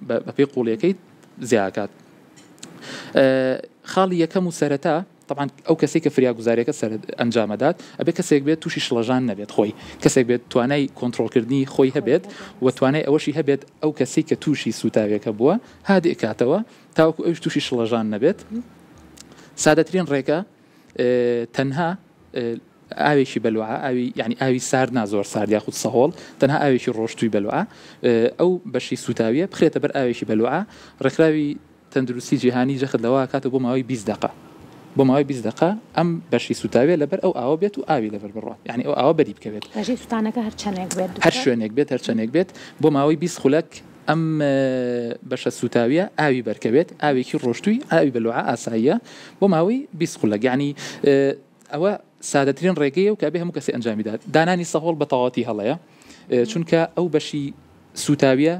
بەپێی قوڵیەکەی زیاکات خاڵی یەکەم و سەرەتا تەبعەن ئەو کەسەی کە فریاگوزاریەکە سەر ئەنجامەدات ئەبێ کەسێک بێت تووشی شڵەژان نەبێت خۆی کەسێک بێت توانای کۆنترۆڵکردنی خۆی هەبێت و توانای ئەوەشی هەبێت ئەو کەسەی کە تووشی سووتاوێکە بووە هادئ کاتەوە تاوەکو ئەویش تووشی شڵەژان نەبێت سادەترین ڕێگە تەنها ئاوێکی بەلوعە ئاوی یعنی ئاوی سارد نا زۆر سارد یاخود سەهۆڵ تەنها ئاوێکی ڕۆشتووی بەلوعە ئەو بەشی سووتاویە بخرێتە بەر ئاوێکی بەلوعە ڕێکخراوی تەندروستی جیهانی جەخت لەوە ئەکاتەوە بۆ ماوەی 20 دەقە بۆ ماوەی 20 دەقە ئەم بەشی سووتاویە لەبەر ئەو ئاوە بێت و ئاوی لەبەر بڕوات یعنی ئەو ئاوە بەری بکەوێت. ڕێژەی سووتانەکە هەر چەندێک بێت هەر شوێنێک بێت هەر چەندێک بێت بۆ ماوەی 20 خولەک ئەم بەشە سووتاویە ئاوی بەرکەوێت ئاوێکی ڕۆشتووی ئاوی بەلوعە ئاساییە بۆ ماوەی 20 خولەک یعنی ئەوە سادەترین ڕێگەیە و کە بێ هەموو کەسی ئەنجامی دات دانانی سەهۆڵ بە تەواوەتی هەڵەیە چونکە ئەو بەشی سووتاویە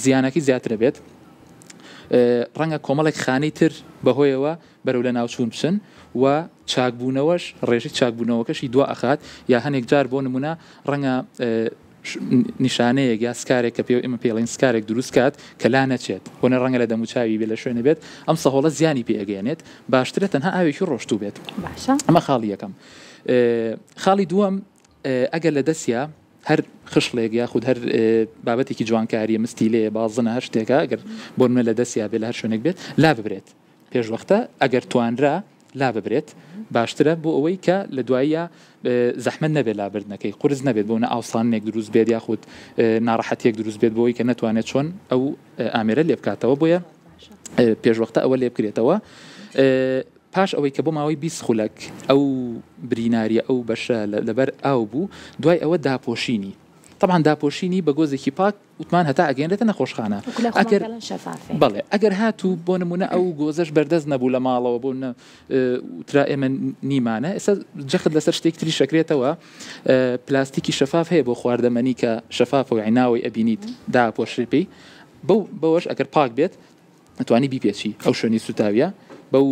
زیانەکەی زیاترە بێت ڕەنگە کۆمەڵێک خانەی تر بەهۆیەوە بەرەو لەناوچوون بچن و چاکبوونەوەش ڕێژەی چاکبوونەوەکەشی دوا ئەخات یا هەنێک جار بۆ نمونە ڕەنگە نیشانەیەک یا سکارێک کە پێ ئێمە پێڵین سکارێک دروست کات کە لا نەچێت بۆ نە ڕەنگە لە دەموچاوی بێ لە شوێنە بێت ئەم سەهۆڵە زیانی پێ ئەگەیەنێت باشترە تەنها ئاوێکی ڕۆشتوو بێت باشە ئەمە خاڵی یەکەم خاڵی دووەم ئەگەر لە دەستیا هەر خشڵێک یاخود هەر بابەتێکی جوانکاریە مستیلەیە بازنە هەر شتێکە ئەگەر بۆ نمونە لە دەستیا بێت لە هەر شوێنێک بێت لاببرێت پێش وەختە ئەگەر توانرا لاببرێت باشترە بۆ ئەوەی کە لە دواییە زەحمەت نەبێت لابردنەکەی قورس نەبێت بۆ نە ئاوسانێک دروست بێت یاخود ناڕەحەتیەک دروست بێت بۆی کە نەتوانێت چۆن ئەو ئامێرە لێ بکاتەوە بۆیە پێشوەختە ئەوە لێ بکرێتەوە. پاش ئەوەی کە بۆ ماوەی 20 خولەک ئەو بریناریە ئەو بەشە لەبەر ئاو بوو دوای ئەوە داپۆشینی تەبعەن داپۆشینی بە گۆزێکی پاک وتمان هەتا ئەگەیەنرێتە نەخۆشخانە ئەگەر بەڵێ ئەگەر هاتوو بۆ نمونە ئەو گۆزەش بەردەست نەبوو لە ماڵەوە بۆ نە وترا ئێمە نیمانە ئێستا جەخت لەسەر شتێک تری شەکرێتەوە پلاستیکی شەفاف هەیە بۆ خواردەمەنی کە شەفافە و عیناوەی ئەبینیت داپۆشرێ پێی بەو بەوەش ئەگەر پاک بێت ئەتوانی بیپێچی ئەو شوێنی سوتاویە بەو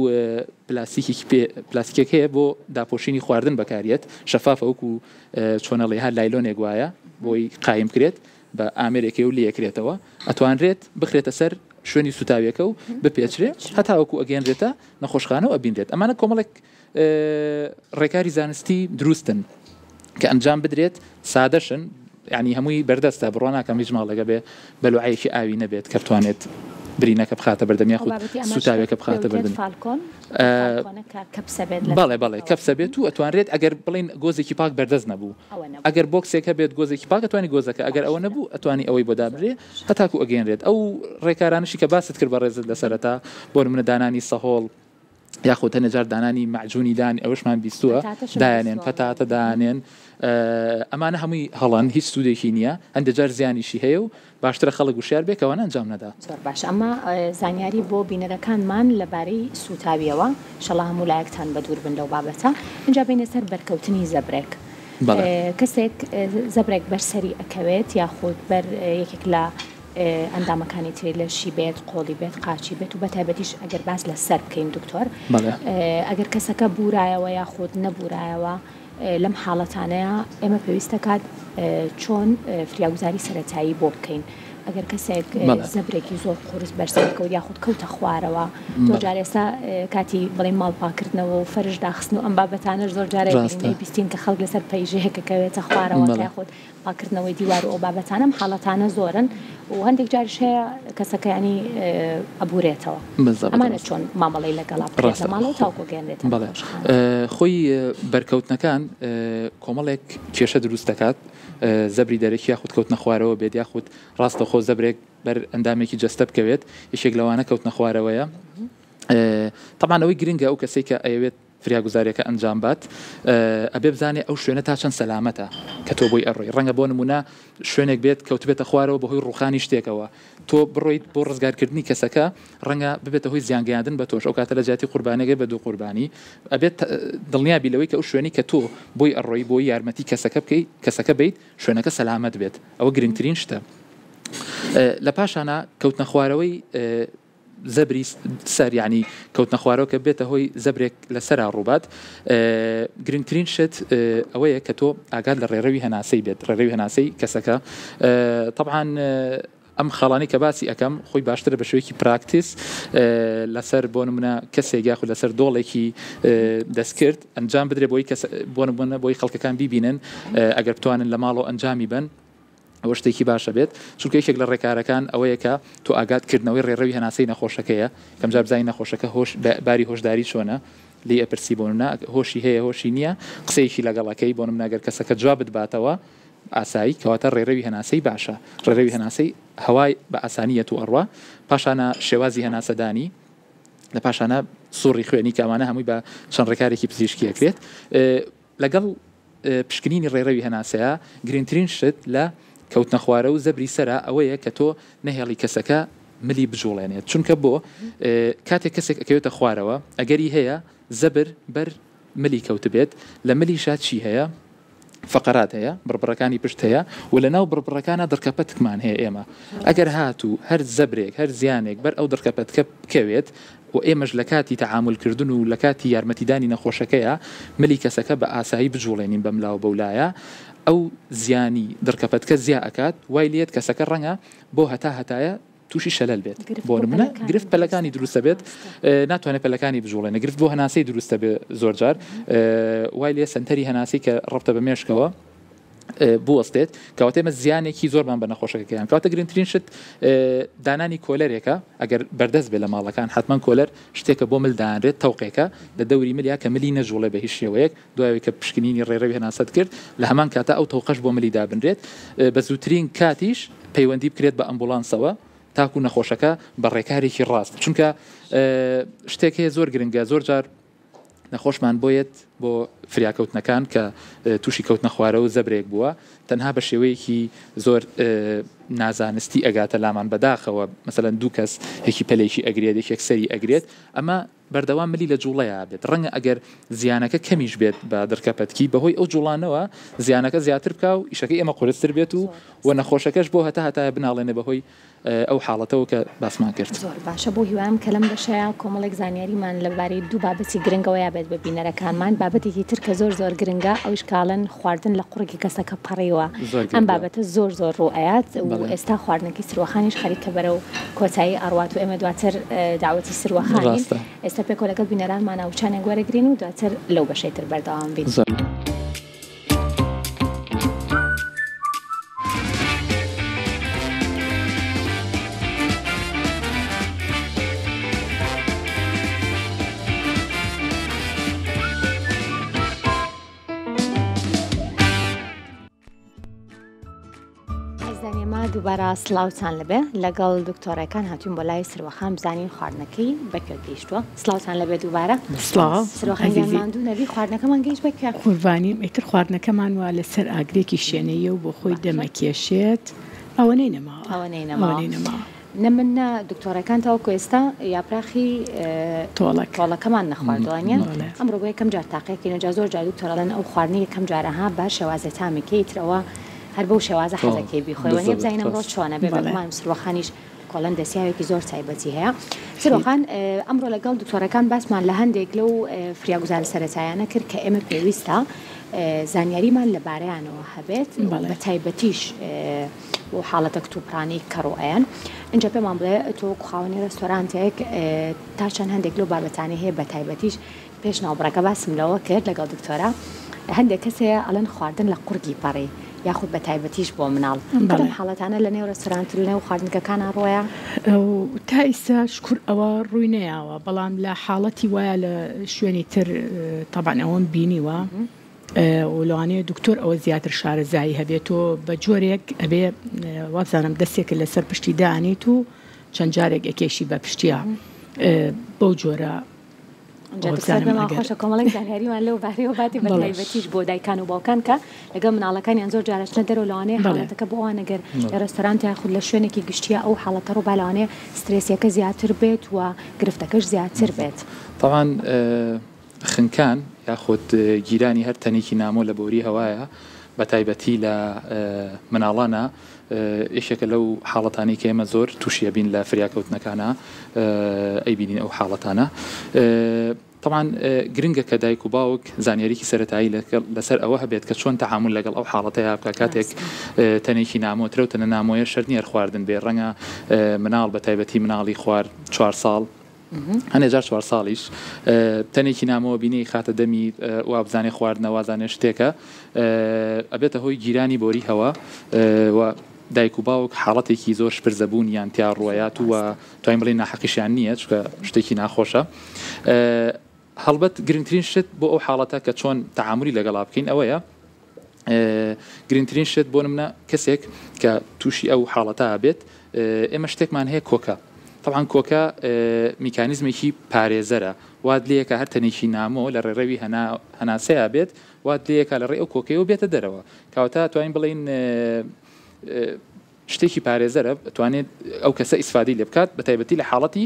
پلاستیکێکی پێ پلاستیکێک هەیە بۆ داپۆشینی خواردن بەکاریەت شەفافە وەکو چۆنەڵێ هەر لایلۆنێک وایە بۆی قایم کرێت بە ئامێرێکی و لێکرێتەوە ئەتوانرێت بخرێتە سەر شوێنی سوتاویەکە و بپێچرێ هەتاوەکو ئەگەیەنرێتە نەخۆشخانە و ئەبینرێت ئەمانە کۆمەڵێک ڕێکاری زانستی دروستن کە ئەنجام بدرێت سادەشن یانی هەمووی بەردەستە بڕوا ناکەم هیچ ماڵێکە بێ بەلوعەیەکی ئاوی نەبێت کە بتوانێت برینەکە بخاتە بەردەم یاخود سوتاوێکە بخاتە بەردەم بەڵێ بەڵێ کەپسە بێت و ئەتوانرێت ئەگەر بڵین گۆزێکی پاک بەردەست نەبوو ئەگەر بۆکسێک هەبێت گۆزێکی پاک ئەتوانی گۆزەکە ئەگەر ئەوە نەبوو ئەتوانی ئەوەی بۆ دابرێ هەتاکو ئەگەیەنرێت ئەو ڕێکارانەشی کە باست کرد بەڕێزت لە سەرەتا بۆ نمونە دانانی سەهۆڵ. یاخود هەنێ جار دانانی مەعجونی دان ئەوەشمان بیستووە دایانێن پەتاتە دانێن ئەمانە هەمووی هەڵەن هیچ سوودێکی نییە هەندێک جار زیانیشی هەیە و باشترە خەڵک وشیار بێ کە ئەوانە ئەنجام نەدا. زۆر باش ئەمە زانیاری بۆ بینەرەکانمان لەبارەی سووتاویەوە ئیشەڵا هەموو لایەکتان بەدوور بن لەو بابەتە ئینجا بێینە سەر بەرکەوتنی زەبرێک کەسێک زەبرێک بەر سەری ئەکەوێت یاخود بەر یەکێک لە ئەندامەکانی تری لەشی بێت قۆڵی بێت قاچی بێت و بەتایبەتیش ئەگەر باس لە سەر بکەین دکتۆر ئەگەر کەسەکە بورایەوە یاخود نەبورایەوە لەم حاڵەتانەیا ئێمە پێویستەکات چۆن فریاگوزاری سەرەتایی بۆ بکەین ئەگەر کەسێک زەبرێکی زۆر قورس بەر سەری کەوت یاخود کەوتە خوارەوە زۆر جار ئێستا کاتی بڵێن ماڵ پاکردنەوە و فەرش داخستن و ئەم بابەتانەش زۆر جارێ بیستین کە خەڵک لەسەر پەیژەیەکە کەوێتە خوارەوە یاخود پاکردنەوەی دیوار و ئەو بابەتانە ئەم حاڵەتانە زۆرن و هەندێک جاریش هەیە کەسەکە یانی ئەبورێتەوە ئەمانە چۆن مامەڵەی لەگەڵا بکرێت لە ماڵەوە تاوەکو گەیەنرێتە نەخۆشخانە؟ خۆی بەرکەوتنەکان کۆمەڵێک کێشە دروست دەکات زەبری دەرەکی یاخود کەوتنە خوارەوە بێت یاخود ڕاستەخۆ زەبرێک بەر ئەندامێکی جەستە بکەوێت یەکێک لەوانە کەوتنە خوارەوەیە تەبعەن ئەوەی گرنگە ئەو کەسەی کە ئەیەوێت فریاگوزاریەکە ئەنجام بات ئەبێ بزانێ ئەو شوێنە تا چەند سەلامەتە کە تۆ بۆی ئەڕۆی ڕەنگە بۆ نمونە شوێنێک بێت کەوتبێتە خوارەوە بەهۆی ڕوخانی شتێکەوە تۆ بڕۆیت بۆ ڕزگارکردنی کەسەکە ڕەنگە ببێتە هۆی زیانگەیاندن بە تۆش ئەو کاتە لە جیاتی قوربانیەکەی بە دوو قوربانی ئەبێت دڵنیابی لەوەی کە ئەو شوێنی کە تۆ بۆی ئەڕۆی بۆی یارمەتی کەسەکە بکەی کەسەکە بیت شوێنەکە سەلامەت بێت ئەوە گرنگترین شتە لە پاشانە کەوتنە خوارەوەی زەبری سەر یانی کەوتنە خوارەوە کە بێتە هۆی زەبرێک لە سەرا ڕووبات گرنگترین شت ئەوەیە کە تۆ ئاگات لە ڕێڕەوی هەناسەی بێت ڕێڕەوی هەناسەی کەسەکە تەبعەن ئەم خاڵانی کە باسی ئەەکەم خۆی باشترە بە شێوەیەکی پراکتیس لەسەر بۆ نمونە کەسێک یاخود لەسەر دۆڵێکی دەستکرد ئەنجام بدرێ بۆی کەس بۆ نمونە بۆی خەڵکەکان بیبینن ئەگەر بتوانن لە ماڵەوە ئەنجامی بن ئەوە شتێکی باشە بێت چونکە یەکێک لە ڕێکارەکان ئەوەیە کە تۆ ئاگات کردنەوەی ڕێڕەوی هەناسەی نەخۆشەکەیە کەم جار بزانین نەخۆشەکە هۆش باری هۆشداری چۆنە لێی ئەپرسی بۆ نمونە هۆشی هەیە هۆشی نییە قسەیەکی لەگەڵەکەی بۆ نمونە گەر کەسەکە جوابت باتەوە ئاسایی کەواتە ڕێڕەوی هەناسەی باشە ڕێڕەوی هەناسەی هەوای بە ئاسانی یەت و ئەڕوا پاشانە شێوازی هەناسەدانی لە پاشانە سوڕی خوێنی کە ئەوانە هەمووی بە چەند ڕێکارێکی پزیشکی ئەکرێت لەگەڵ پشکنینی ڕێڕەوی هەناسەیە، گرنگترین شت لە کەوتنەخوارە و زەبری سەرە ئەوەیە کە تۆ نەهێڵی کەسەکە ملی بجوڵێنێت، چونکە بۆ؟ کاتێک کەسێک ئەکەوێتە خوارەوە ئەگەری هەیە زەبر بەر ملی کەوتبێت، لە ملیشا چی هەیە؟ فەقەرات هەیە، بڕبڕەکانی پشت هەیە و لەناو بڕبڕەکانا دڕکەپەتکمان هەیە ئێمە ئەگەر هاتوو هەر زەبرێک هەر زیانێک بەر ئەو دڕکەپەتکە بکەوێت و ئێمەش لە کاتی تەعامول کردن و لە کاتی یارمەتیدانی نەخۆشەکەیا ملی کەسەکە بە ئاسایی بجوڵێنین بەملاو بەولایا ئەو زیانی دڕکەپەتکە زیا ئەکات وای لێت کەسەکە ڕەنگە بۆ هەتا هەتایە تووشی شەلەل بێت بۆ نمونە گرفت پەلەکانی دروستە بێت ناتوانێت پەلەکانی بجوڵێنە گرفت بۆ هەناسەی دروستە بێ زۆر جار وای لێ سنتەری هەناسی کە ڕەبتە بە مێشکەوە بوەستێت کەواتە ئێمە زیانێکی زۆرمان بە نەخۆشەکە گەیاند کەواتە گرنگترین شت دانانی کۆلەرێکە ئەگەر بەردەست بێت لە ماڵەکان حتمما کۆلەر شتێکە بۆ مل دانرێت تەوقێکە لە دەوری ملیا کە ملی نەجوڵێ بە هیچ شێوەیەک دوای کە پشکنینی ڕێڕەوی هەناسەت کرد لە هەمان کاتە ئەو تەوقەش بۆ ملی دابنرێت بە زووترین کاتیش پەیوەندی بکرێت بە ئەمبولانسەوە تاکو نەخۆشەکە بە ڕێکارێکی ڕاست چونکە شتێک هەیە زۆر گرنگە زۆر جار نەخۆشمان بۆیەت بۆ فریاکەوتنەکان کە تووشی کەوتنە خوارەوە و زەبرێک بووە تەنها بە شێوەیەکی زۆر نازانستی ئەگاتە لامان بەداخەوە مەسەلەن دوو کەس یەکی پەلێکی ئەگرێت یەکێک سەری ئەگرێت ئەمە بەردەوام ملی لە جوڵەیا بێت ڕەنگە ئەگەر زیانەکە کەمیش بێت بە دڕکەپەتکی بەهۆی ئەو جوڵانەوە زیانەکە زیاتر بکا و ئیشەکەی ئێمە قورستر بێت و و نەخۆشەکەش بۆ هەتا هەتایە بناڵێنێ بەهۆی ئەو حاڵەتەوە کە باسمان کرد. زۆر باشە بەو هیوایەم کە لەم بەشەیا کۆمەڵێک زانیاریمان لە بارەی دوو بابەتی گرنگەوە یابێت بە بینەرەکانمان بابەتێکی تر کە زۆر زۆر گرنگە ئەویش کە ئەڵێن خواردن لە قوڕگی کەسەکە پەڕیوە ئەم بابەتە زۆر زۆر ڕوو ئەیات و ئێستا خواردنەکەی سروەخانیش خەریکە بەرەو کۆتایی ئەڕوات و ئێمە دواتر داوەتی سروەخانین ئێستا پێکەوە لەگەڵ بینەرانمانا وچانێک وەرەگرین و دواتر لەو بەشەی تر بەردەوام بین. ئازیزان ئێمە دووبارە سڵاوتان لەبێ لەگەڵ دکتۆرەکان هاتوین بۆ لای سروەخان بزانین خواردنەکەی بەکوێ گەیشتووە سڵاوتان لەبێ دووبارە. سڵاو سروەخان گیان ئەزیزی. ماندوو نەبی خواردنەکەمان گەیشت بەکوێ؟ قوربانیم ئیتر خواردنەکەمان وا لەسەر ئاگرێکی شێنەییە و بۆ خۆی باشە. دەمەکێشێت ئەوەنەی نەماوە ئەوەنەی نەماوە. ئەوەنەی نەماوە. نە من نە دکتۆرەکان تاوەکو ئێستا یاپراخی تۆڵەک. تۆڵەکەمان نەخواردووە وانیە؟ بەڵێ. ئەمڕۆ بۆ یەکەم جار تاقیەکەینەوە جا زۆر جار دکتۆر ئەڵێن ئەو خواردنە یەکەم جار ئەها بە شێوازێ تامێکەی ئیتر ئەوە هەر بەو شێوازە حەزەکەی بیخۆی وەنیە بزانین ئەمڕۆ چۆنە بێ بێگومان سروەخانیش کۆڵەن دەسیاوێکی زۆر تایبەتی هەیە سروەخان ئەمڕۆ لەگەڵ دکتۆرەکان باسمان لە هەندێک لەو فریاگوزارە سەرەتایانە کرد کە ئێمە پێویستە زانیاریمان لەبارەیانەوە هەبێت بە تایبەتیش و حاڵەتە کتوپڕانەی کە ڕوئەیەن ئینجا پێمان بڵێ تۆ وەکو خاوەنی ڕێستۆرانتێک تا چەند هەندێک لەو بابەتانەی هەیە بە تایبەتیش پێش ناوبڕەکە باسم لەوە کرد لەگەڵ دکتۆرە هەندێک کەس هەیە ئەڵێن خواردن لە قوڕگی پەڕی یاخود بە تایبەتیش بۆ مناڵ بەڵام حاڵەتانە لە نێو ڕێستۆرانت و لە نێو خواردنگەکانا ڕوەیە؟ تا ئیستا شکور ئەوە ڕووی نەیاوە بەڵام لە حاڵەتی وایە لە شوێنی تر تەبعەن ئەوەم بینیوە و لەوانەیە دکتۆر ئەوە زیاتر شارەزایی هەبێت تۆ بە جۆرێک ئەبێ وابزانم دەستێکت لەسەر پشتی دانیت و چەند جارێک ئەکێشی بە پشتیا بەو جۆرە ئینجا دکتۆر پێمان خۆشە کۆمەڵێک زانیاریمان لەو بارەیەوە باتی بە تایبەتیش بۆ دایکان و باوکان کە لەگەڵ مناڵەکانیان زۆر جار ئەچنە دەرەوە لەوانەیە حاڵەتەکە بۆ ئەوان ئەگەر لە ڕێستۆرانت یاخود لە شوێنێکی گشتیە ئەو حاڵەتە ڕووبا لەوانەیە سترێسیەکە زیاتر بێت و گرفتەکەش زیاتر بێت. تەبعەن خنکان یاخود گیرانی هەر تەنێکی نامۆ لە بۆری هەوایە بە تایبەتی لە مناڵانا یەکێکە لەو حاڵەتانەی کە ئێمە زۆر تووشی ئەبین لە فریاکەوتنەکانا ئەیبینین ئەو حاڵەتانە تەبعەن گرنگە کە دایک و باوک زانیاریی سەرەتایی لەسەر ئەوە هەبێت کە چۆن تەعامول لەگەڵ ئەو حاڵەتەیا بکا کاتێک تەنێکی نامۆ ترە و تەنە نامۆیە شەرت نییە هەر خواردن بێ ڕەنگە مناڵ بە تایبەتی مناڵی خوار چوار ساڵ هەنێ جار چوار ساڵیش تەنێکی نامەوە بینی خاتە دەمی وابزانێ خواردنە وازانێ شتێکە ئەبێتە هۆی گیرانی بۆری هەوا و دایک و باوک حاڵەتێکی زۆر شپرزەبوون یان تیا ڕوەیات و توانین بڵێین ناحەقیشیان نییە چونکە شتێکی ناخۆشە هەڵبەت گرنگترین شت بۆ ئەو حاڵەتە کە چۆن تەعامولی لەگەڵا بکەین ئەوەیە گرنگترین شت بۆ نمونە کەسێک کە تووشی ئەو حاڵەتە بێت ئێمە شتێکمان هەیە کۆکە طبعا کۆکە میکانیزمێکی پارێزەرە وات لەیەکە هەر تەنێکی نامۆ لە ڕێڕەوی هەناسەیا بێت وات لەیەکە لە ڕێ ئەو کۆکەیەوە بێتە دەرەوە کەواتە توانین بڵێین شتێکی پارێزەرە ئەتوانێت ئەو کەسە ئیسفادەی لێ بکات بە تایبەتی لە حاڵەتی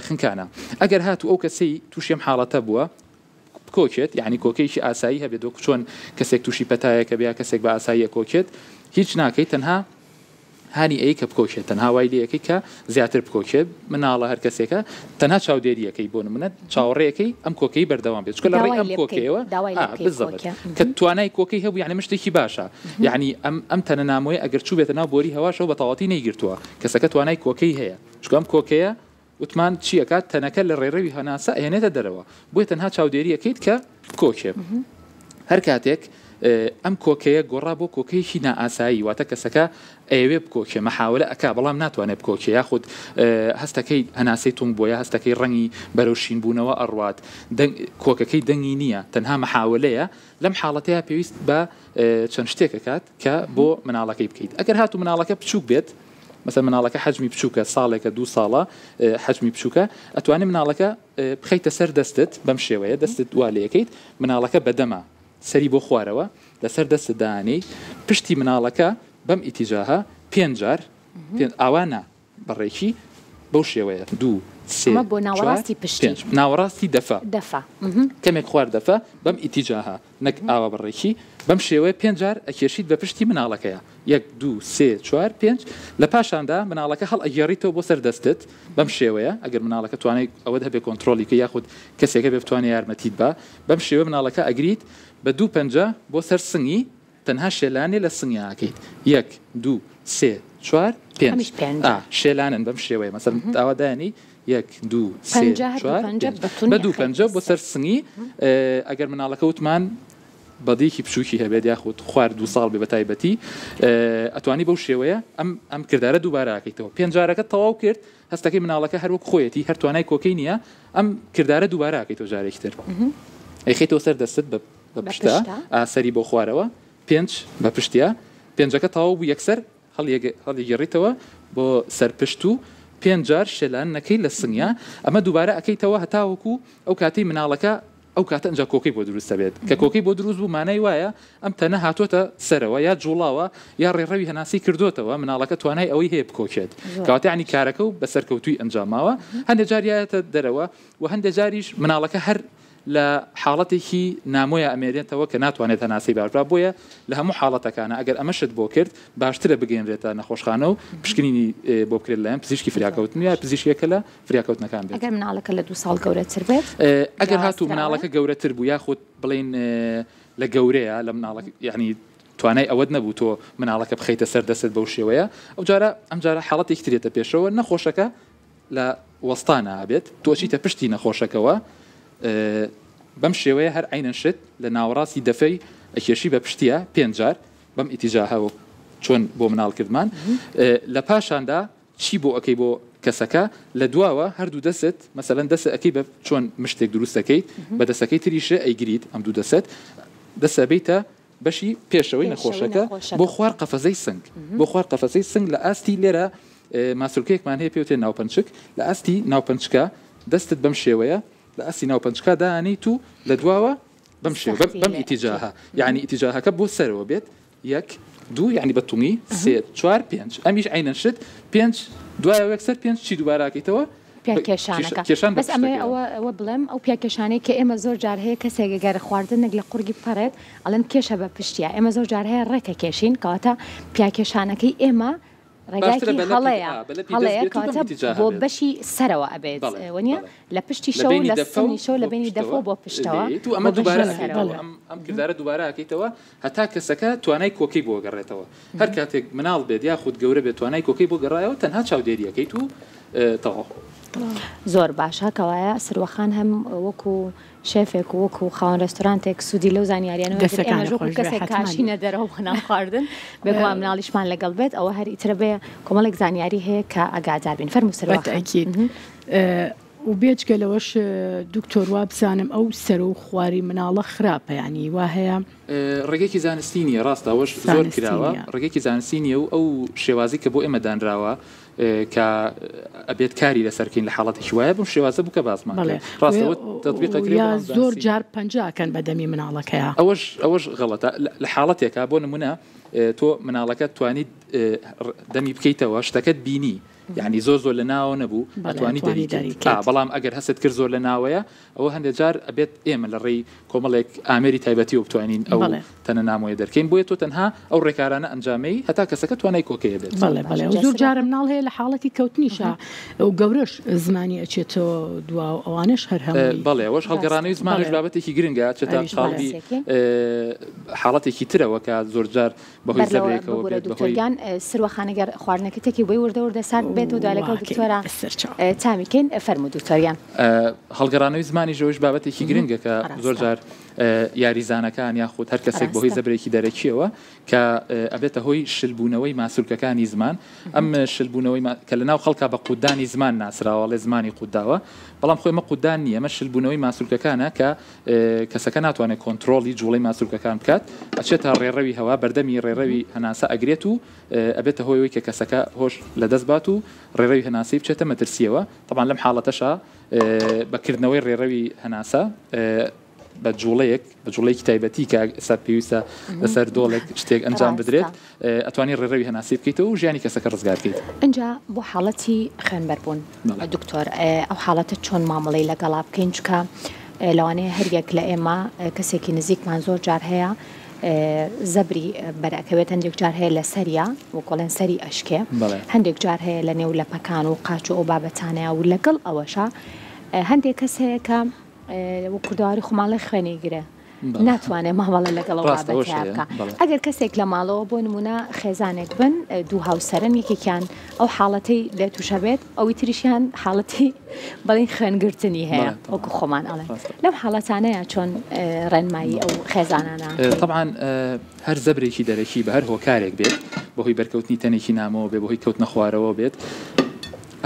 خنکانە ئەگەر هاتوو ئەو کەسەی تووشی ئەم حاڵەتە بووە بکۆکێت یعنی کۆکەیەکی ئاسایی هەبێت وەکو چۆن کەسێک تووشی پەتایەکە بێ یا کەسێک بە ئاساییە کۆکێت هیچ ناکەیت تەنها هانی ئەی کە بکۆکێت تەنها وای لێ ئەکەی کە زیاتر بکۆکێت مناڵە هەر کەسێکە تەنها چاودێریەکەی بۆ نمونە چاوەڕێیەکەی ئەم کۆکەی بەردەوام بێت چونکە لە ڕێی ئەم کۆکەیەوە بزەبت کە توانای کۆکەی هەبوو یعنی مشتێکی باشە یعنی ئەم ئەم تەنە نامۆیە ئەگەر چووبێتە ناو بۆری هەواشەوە بە تەواوەتی نەیگرتووە کەسەکە توانای کۆکەی هەیە چونکە ئەم کۆکەیە وتمان چی ئەکات تەنەکە لە ڕێڕەوی هەناسە ئەهێنێتە دەرەوە بۆیە تەنها چاودێری ئەکەیت کە کۆکێ هەر کاتێک ئەم کۆکەیە گۆڕا بۆ کۆکەیەکی نائاسایی واتە کەسەکە ئەیەوێ بکۆکێ مەحاولە ئەکا بەڵام ناتوانێت بکۆکێ یاخود هەستەکەی هەناسەی تونگ بووە یا هەستەکەی ڕەنگی بەرەو شین بوونەوە ئەڕوات دەنگ کۆکەکەی دەنگی نییە تەنها مەحاولەیە لەم حاڵەتەیە پێویست بە چەند شتێک ئەکات کە بۆ مناڵەکەی بکەیت ئەگەر هاتوو مناڵەکە بچووک بێت مەسەلەن مناڵەکە حەجمی بچووکە ساڵێکە دوو ساڵە حەجمی بچووکە ئەتوانی مناڵەکە بخەیتە سەر دەستت بەم شێوەیە دەستت وا لێکەیت مناڵەکە بەدەمە سەری بۆ خوارەوە لەسەر دەستت دانێی پشتی مناڵەکە بەم ئیتیجاهە پێنج جار ئاوا نا بەڕێکی بەو شێوەیە دوو سێ ئەمە بۆ چوار ناوەڕاستی پشتی پێنج ناوەڕاستی دەفە دەفە کەمێک خوار دەفە بەم ئیتیجاهە نەک ئاوا بەڕێکی بەم شێوەیە پێنج جار ئەکێشیت بە پشتی مناڵەکەیا یەک دوو سێ چوار پێنج لە پاشاندا مناڵەکە هەڵئەگێڕیتەوە بۆ سەر دەستت بەم شێوەیە ئەگەر مناڵەکە توانای ئەوەت هەبێ کۆنترۆڵی بکەی یاخود کەسێک هەبێ بتوانێ یارمەتیت با بەم شێوە مناڵەکە ئەگریت بە دوو پەنجە بۆ سەر سنگی تەنها شێلانێ لە سنگیا ئەکەیت یەک دوو سێ چوار پێنج ئەمیش پێنج ئا شێلانن بەم شێوەیە مەسەلەن ئاوا دایەنێی یەک دوو سێ پەنجە هەر دوو چوار پەنجە پێنج بە توندی بە دوو ئەخەیتە پەنجە بۆ سەر سەر سنگی ئەگەر مناڵەکە وتمان بەدیکی بچووکی هەبێت یاخود خوار دوو ساڵ بێ بە تایبەتی ئەتوانی بەو شێوەیە ئەم ئەم کردارە دووبارە ئەکەیتەوە پێنج جارەکە تەواو کرد هەستەکەی مناڵەکە هەر وەک خۆیەتی هەر توانای کۆکەی نییە ئەم کردارە دووبارە ئەکەیتەوە جارێکی تر ئەیخەیتەوە سەر دەستت بە بە پشتە ئا سەری بۆ خوارەوە پێنج بە پشتیا پێنجەکە تەواو بوو یەکسەر. هەڵیگەڕیتەوە بۆ سەر پشت و پێنج جار شێلانەکەی لە سنگیا، ئەمە دووبارە ئەکەیتەوە هەتاوەکو ئەو کاتەی مناڵەکە ئەو کاتە ئنجا کۆکەی بۆ دروست ئەبێت، کە کۆکەی بۆ دروست بوو مانای وایە ئەم تەنە هاتۆتە سەرەوە یا جوڵاوە یا ڕێڕەوی هەناسەی کردۆتەوە، مناڵەکە توانای ئەوەی هەیە بکۆکێت، کەواتە یانی کارەکە و بە سەرکەوتووی ئەنجام ماوە، هەندێ جار یایەتە دەرەوە و هەندێ جاریش مناڵەکە هەر لە حاڵەتێکی نامۆیا ئەمێنێتەوە کە ناتوانێت هەناسەی باش با، بۆیە لە هەموو حاڵەتەکانا ئەگەر ئەمەشت بۆ کرد باشترە بگەیەنرێتە نەخۆشخانە و پشکنینی بۆ بکرێت لەلایەن پزیشکی فریاکەوتن یا پزیشکێک کە لە فریاکەوتنەکان بێت. ئەگەر مناڵەکە لە دوو ساڵ گەورەتر بێت ئەگەر هاتوو مناڵەکە گەورەتر بوو یاخود بڵێین لە گەورەیە لە مناڵەکە یانی توانای ئەوەت نەبوو تۆ مناڵەکە بخەیتە سەر دەستت بەو شێوەیە ئەوجارە ئەمجارە حاڵەتێکی تر دێتە پێشەوە نەخۆشەکە لە وەستانا ئەبێت تۆ ئەچیتە پشتی نەخۆشەکەوە بەم شێوەیە هەر عەینەن شت لە ناوەڕاستی دەفەی ئەکێشی بە پشتیە پێنج جار بەم ئیتیجاهە وەک چۆن بۆ مناڵ کردمان لە پاشاندا چی بۆ ئەکەی بۆ کەسەکە لە دواوە هەردوو دەست مەسەلەن دەست ئەکەی بە چۆن مشتێک دروست ئەکەیت بە دەسەکەی تریشێ ئەیگریت ئەم دوو دەست دەست ئەبەیتە بەشی پێشەوەی نەخۆشەکە بۆ خوار قەفەزەی سنگ بۆ خوار قەفەزەی سنگ لە ئاستی لێرە ماسولکەیەکمان هەیە پێوتێ ناوپەنچک لە ئاستی ناوپەنچکە دەستت بەم شێوەیە لە ئاستی ناوپەنچکە دانیت و لە دواوە بەم شێوە بەم ئیتیجاهە یعنی ئیتیجاهەکە بۆ سەرەوە بێت یەک دوو یعنی بە تومی سێ چوار پێنج ئەمیش عینەن شت پێنج دوایەوە یەکسەر پێنج چی دووباراکەیتەوە پیاکێشانەکە کێشان بەس ئەمەوێ ئەوە ئەوە بڵێم ئەو پیاکێشانەی کە ئێمە زۆر جار هەیە کەسێک گەر خواردنێک لە قوڕگی بپەڕێت ئەڵێن کێشە بە پشتیا ئێمە زۆر جار هەیە ڕێکەکێشین کەواتە پیاکێشانەکەی ئێمە ڕێگایەکی هەڵەیە هەڵەیە کەواتە بۆ بەشی سەرەوە ئەبێت وەنیە لە پشتی شەو لە سنگی شەو لە بینی دەفەوە بۆ پشتەوە ئەمە دووبارە ئەم کردارە دووبارە ئەکەیتەوە هەتا کەسەکە توانای کۆکەی بۆ گەڕێتەوە هەر کاتێک مناڵ بێت یاخود گەورە بێت توانای کۆکەی بۆ گەڕایەوە تەنها چاودێری ئەکەیت و تەواو. زۆر باشە کەوایە سروە خان هەم وەکو شێفێک و وەکو خاوەن رێستۆرانتێک سوودی لەو زانیاریانە وەرگرت ئێمەش دەسەکانی وەکو خۆش بێ کەسێک حەتمەن. کاشینە دەرەوە بۆ نان خواردن بێگومان مناڵیشمان لەگەڵ بێت ئەوە هەر ئیترە بێ کۆمەڵێک زانیاری هەیە کە ئاگادار بین فەرموو سروە خان. بەتەئکید و بێجگە لەوەش دکتۆر وابزانم ئەو سەرو خواری مناڵە خراپە یانی وا هەیە. ڕێگەیەکی زانستی نییە ڕاستە ئەوەش زۆر کراوە ڕێگەیەکی زانستی نییە و ئەو شێوازی کە بۆ ئێمە دانراوە کە ئەبێت کاری لەسەر کەین لە حاڵەتێکی وایە بەم شێوازە بوو کە باسمان کرد ڕاستە ئەوە تەتبیق ئەکرێ بەڵام زۆر زانستی جار پەنجە ئەکەن بە دەمی مناڵەکەیا. ئەوەش ئەوەش غەڵەتە لە حاڵەتێکا بۆ نمونە تۆ مناڵەکەت توانیت دەمی بکەیتەوە شتەکەت بینی یانی زۆر زۆر لە ناوە نەبوو ئەتوانی دەری کەیت بەڵام ئەگەر هەستت کرد زۆر لە ناوەیە ئەوە هەندێک جار ئەبێت ئێمە لە ڕێی کۆمەڵێک ئامێری تایبەتیەوە بتوانین ئەو تەنە نامۆیە دەرکەین بۆیە تۆ تەنها ئەو ڕێکارانە ئەنجامەی هەتا کەسەکە توانای کۆکەیە بێت. بەڵێ بەڵێ و زۆر جار مناڵ هەیە لە حاڵەتی کەوتنیشا و گەورەش زمانی ئەچێتەوە دوا و ئەوانەش هەر هەمووی. بەڵێ ئەوەش هەڵگەڕانەوەی زمانیش بابەتێکی گرنگە ئەچێتە قاڵبی حاڵەتێکی ترەوە کە زۆرجار بەهۆی بەر لەوە زەبرێکەوە ببورە بێت دکتۆر بەهۆی. گیان سروە خان گەر خواردنەکە تێکی بۆی وردە وردە سارد بێتەوە دوای لەگەڵ واکەی دکتۆرا بەسەرچاو. تامی کەین فەرموو دکتۆر گیان. هەڵگەڕانەوەی زمانیش ئەوەیش بابەتێکی گرنگە کە زۆر ڕاستە جار یاریزانەکان یاخود هەر کەسێک بەهۆی ڕاستە. زەبرێکی دەرەکیەوە کە ئەبێتە هۆی شلبوونەوەی ماسولکەکانی زمان ئەم شلبوونەوەی کە لەناو خەڵکا بە قوتدانی زمان ناسراوە ئەڵێ زمانی قوتداوە بەڵام خۆی ئەمە قوتدان نییە ئەمە شلبوونەوەی ماسولکەکانە کە کەسەکە ناتوانێت کۆنترۆڵی جوڵەی ماسولکەکان بکات، ئەچێتە ڕێڕەوی هەوا، بەردەمی ڕێڕەوی هەناسە ئەگرێت و ئەبێتە هۆی ئەوەی کە کەسەکە هۆش لەدەست بات و ڕێڕەوی هەناسەی بچێتە مەترسییەوە، تەبعەن لەم حاڵەتەشا بە کردنەوەی ڕێڕەوی هەناسە بە جوڵەیەک بە جوڵەیەکی تایبەتی کە ئێستا پێویستە لەسەر دۆڵێک شتێک ئەنجام بدرێت ئەتوانی ڕێڕەوی هەناسەی بکەیتەوە و ژیانی کەسەکە ڕزگار بکەیت. ئینجا بۆ حاڵەتی خوێنبەربوون دکتۆر ئەو حاڵەتە چۆن مامەڵەی لەگەڵا بکەین چونکە لەوانەیە هەریەک لە ئێمە کەسێکی نزیکمان زۆر جار هەیە زەبری بەرئەکەوێت هەندێک جار هەیە لە سەریا وەکۆڵێن سەری ئەشکێ هەندێک جار هەیە لە نێو لەپەکان و قاچ و ئەو بابەتانەیە و لەگەڵ ئەوەشا هەندێک کەس هەیە کە وەک کوردەواری خۆماڵێ خوێنی گرێ ناتوانێ مامەڵە لەگەڵ ئەو ڕاستە ئەوەش بابەتەیا هەیە بکا بەڵێ. ئەگەر کەسێک لە ماڵەوە بۆ نموونە خێزانێک بن دوو هاوسەرن یەکێکیان ئەو حاڵەتەی لێ تووشە بێت ئەوی تریشیان حاڵەتی بڵێین خوێنگرتنی هەیە بەڵێ تەبعەن وەکو خۆمان ئەڵێن ڕاستە. لەم حاڵەتانەیا چۆن ڕێنمایی ئەو خێزانانە ئەکەی؟ تەبعەن هەر زەبرێکی دەرەکی بە هەر هۆکارێک بێت بەهۆی بەرکەوتنی تەنێکی نامۆوە بێ بەهۆی کەوتنە خوارەوە بێت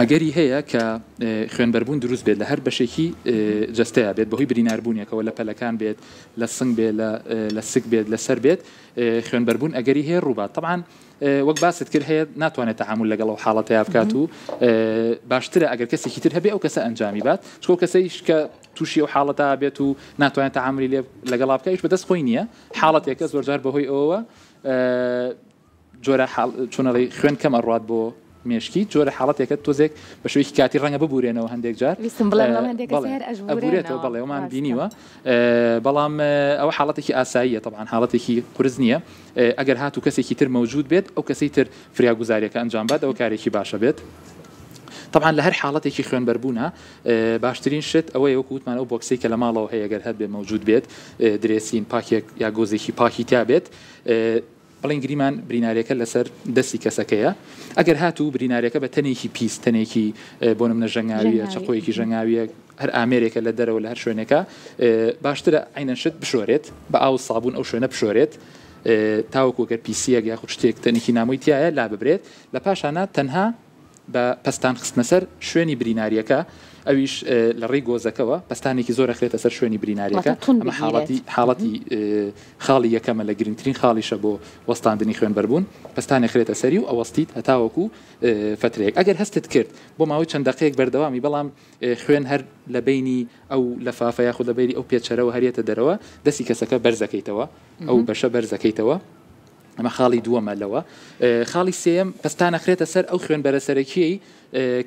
ئەگەری هەیە کە خوێنبەربوون دروست بێت لە هەر بەشێکی جەستەیا بێت بەهۆی بریناربوونێکەوە لە پەلەکان بێت لە سنگ بێت لە سک بێت لە سەر بێت خوێنبەربوون ئەگەری هەیە ڕووبات تەبعەن وەک باست کرد هەیە ناتوانێت تەعامول لەگەڵ ئەو حاڵەتەیا بکات و باشترە ئەگەر کەسێکی تر هەبێ ئەو کەسە ئەنجامی بات چکۆ کەسەیش کە تووشی ئەو حاڵەتە بێت و ناتوانێت تەعاملی لێ لەگەڵا بکە ئیش بەدەست خۆی نییە حاڵەتێکە زۆرجار بەهۆی ئەوەوە جۆرە حاڵ چۆنەڵی خوێن کەم ئەڕوات بۆ مێشکی جۆرە حاڵەتێکە تۆزێک بە شێوەیەکی کاتی ڕەنگە ببورێنەوە هەندێک جار ویستم بڵێم لەم هەندێک کەس هەر ئەبورێتەوە بەڵێ ئەومان بینیوە بەڵام ئەوە حاڵەتێکی ئاساییە تەبعەن حاڵەتێکی قورس نییە ئەگەر هاتوو کەسێکی تر مەوجود بێت ئەو کەسەی تر فریاگوزاریەکە ئەنجام بات ئەوە کارێکی باشە بێت. طبعا لە هەر حاڵەتێکی خوێنبەربوونە باشترین شت ئەوەیە وەکو وتمان ئەو بۆکسەی کە لە ماڵەوە هەیە گەر هەبێ مەوجود بێت dressing پاکێک یا گۆزێکی پاکی تیا بێت بڵێین گریمان برینارێکە لەسەر دەستی کەسەکەیە ئەگەر هاتوو برینارێکە بە تەنێکی پیس تەنێکی بۆ نمونە ژەنگاویە چەقۆیەکی ژەنگاویە هەر ئامێرێکە لە دەرەوە لە هەر شوێنێکە باشترە عینەن شت بشۆرێت بە ئاو سابوون ئەو شوێنە بشۆرێت تاوەکو گەر پیسیەک یاخود شتێک تەنێکی نامۆی تایە لا ببرێت لە پاشانە تەنها بە پەستان خستنە سەر شوێنی بریناریەکە ئەویش لە ڕێی گۆزەکەوە پەستانێکی زۆر ئەخرێتە سەر شوێنی بریناریەکە ئەمە حاڵەتی حاڵەتی خاڵی یەکەمە لە گرنگترین خاڵیشە بۆ وەستاندنی خوێنبەربوون پەستان ئەخرێتە سەری و ئەوەستیت هەتاوەکو فترەیەک ئەگەر هەستت کرد بۆ ماوەی چەند دەقەیەک بەردەوامی بەڵام خوێن هەر لە بینی ئەو لەفافە یاخود لە بینی ئەو پێچەرەوە هەرێتە دەرەوە دەستی کەسەکە بەرزەکەیتەوە ئەو بەشە بەرزەکەیتەوە ئەمە خاڵی دووەمە لەوە. خاڵی سێیەم، پەستان ئەخرێتە سەر ئەو خوێنبەرە سەرەکییەی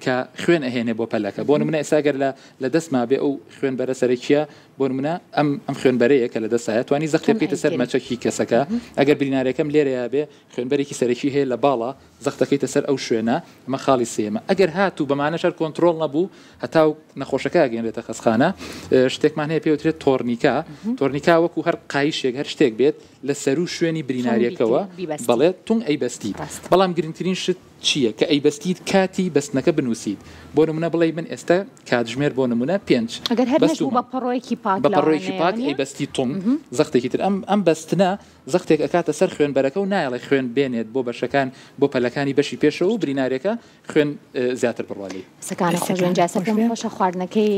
کە خوێن ئەهێنێ بۆ پەلەکە. بۆ نمونە ئێستا گەر لە لە دەستما بێ ئەو خوێنبەرە سەرەکییە بۆ نمونە ئەم ئەم خوێنبەرەیە کە لە دەستایە توانی زەختێ بکەیتە سەر مەچەکی کەسەکە. ئەگەر برینارەکەم لێرەیا بێ خوێنبەرێکی سەرەکی هەیە لە باڵا زەختەکەیتە سەر ئەو شوێنە ئەمە خاڵی سێیەمە. ئەگەر هاتوو بەمانەش هەر کۆنترۆڵ نەبوو هەتاو نەخۆشەکە ئەگەیەنرێتە خەستخانە شتێکمان هەیە پێی وترێت تۆرنیکا. تۆرنیکا وەکو هەر قایشێک هەر شتێک بێت لە سەروو شوێنی بریناریەکەوە بەڵێ تونگ ئەیبەستیت بەڵام گرنگترین شت چییە کە ئەیبەستیت کاتی بەستنەکە بنووسیت بۆ نمونە بڵێی من ئێستا کاتژمێر بۆ نمونە پێنج ئەگەر هەر نەشبوو بە پەڕۆیەکی پاک بە پەڕۆیەکی پاک ئەیبەستی تونگ زەختێکی تر ئەم ئەم بەستنە زەختێک ئەکاتە سەر خوێنبەرەکە و نایەڵێ خوێن بێنێت بۆ بەشەکان بۆ پەلەکانی بەشی پێشەوە و برینارێکە خوێن زیاتر بڕوا لێی. قسەکانت خۆش بێن جا پێم خۆشە خواردنەکەی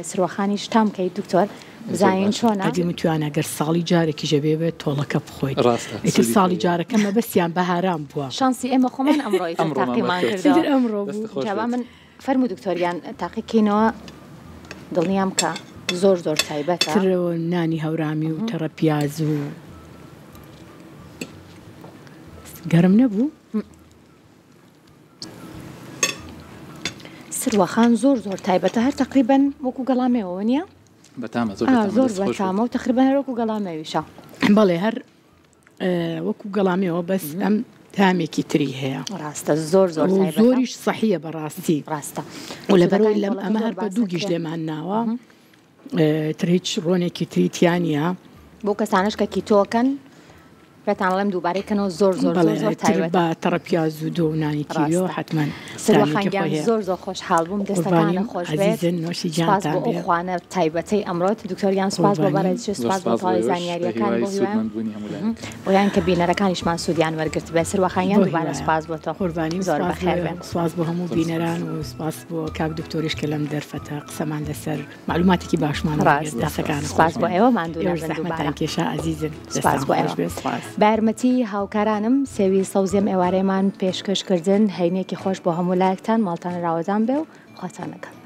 سروەخانیش تام کەیت دکتۆر بزانین چۆنە. ئەدی وتویانە گەر ساڵی جارێکیش ئەبێ بێت تۆڵەکە بخۆیت ڕاستە ئیتر ساڵی جارەکە مەبەستیان بەهاران بووە. شانسی ئێمە خۆمان ئەمڕۆ ئیتر تاقیمان کردەوە. ئەمڕۆ بوو. جا با من فەرموو دکتۆر گیان تاقی کەینەوە دڵنیام کە زۆر زۆر تایبەتە. تر نانی هەورامی و تەڕە پیاز و گەرم نەبوو؟ سروە خان زۆر زۆر تایبەتە هەر تەقریبەن وەکو گەڵامێوە وەنیە؟ بەتامە زۆر بەتامە زۆر بەتامە و تەقریبەن هەر وەکو گەڵامێویشە. بەڵێ هەر وەکو گەڵامێوە بەس ئەم تامێکی تری هەیە. ڕاستە زۆر زۆر تایبەتە. زۆریش سەحیە بەڕاستی. ڕاستە. و لەبەرئەوەی لەم ئەمە هەر بە دووگیش لێمان ناوە. تر هیچ ڕۆنێکی تری تیا نییە. بۆ کەسانەش کە کیتۆکەن پێتان ئەڵێم دووبارەی کەنەوە زۆر زۆر زۆر زۆر تایبەتە. بە تەڕە پیاز و دۆ و نانی تیرۆ حەتمەن سروە خان گیان زۆر زۆر خۆشحاڵ بووم دەستەکانت خۆش بێت سوپاس بۆ ئەو خوانە تایبەتەی ئەمڕۆت دکتۆر گیان سوپاس بۆ بەڕێزیشت سوپاس بۆ تەواوی زانیاریەکان بۆ هیوایم بۆیان کە بینەرەکانیشمان سوودیان وەرگرتبێت سروە خان گیان دووبارە سوپاس بۆ تۆ زۆر بەخێر بێن. سوپاس بۆ هەموو بینەران و سوپاس بۆ کاک دکتۆریش کە لەم دەرفەتە قسەمان لەسەر معلوماتێکی باشمان وەرگرت. دەستەکانت سپاس بۆ ئێوە ماندوو نەبن دووبارە. زەحمەتتان کێشا ئەزیزن. سپاس بۆ ئێوە. سپاس. بە یارمەتی هاوکارانم سێوی سەوزیم ئێوارەیەمان پێشکەش کردن هەینیەکی خۆش بۆ هەموو لایەکتان ماڵتان راوەدان بێ و خواتان لەگەڵ.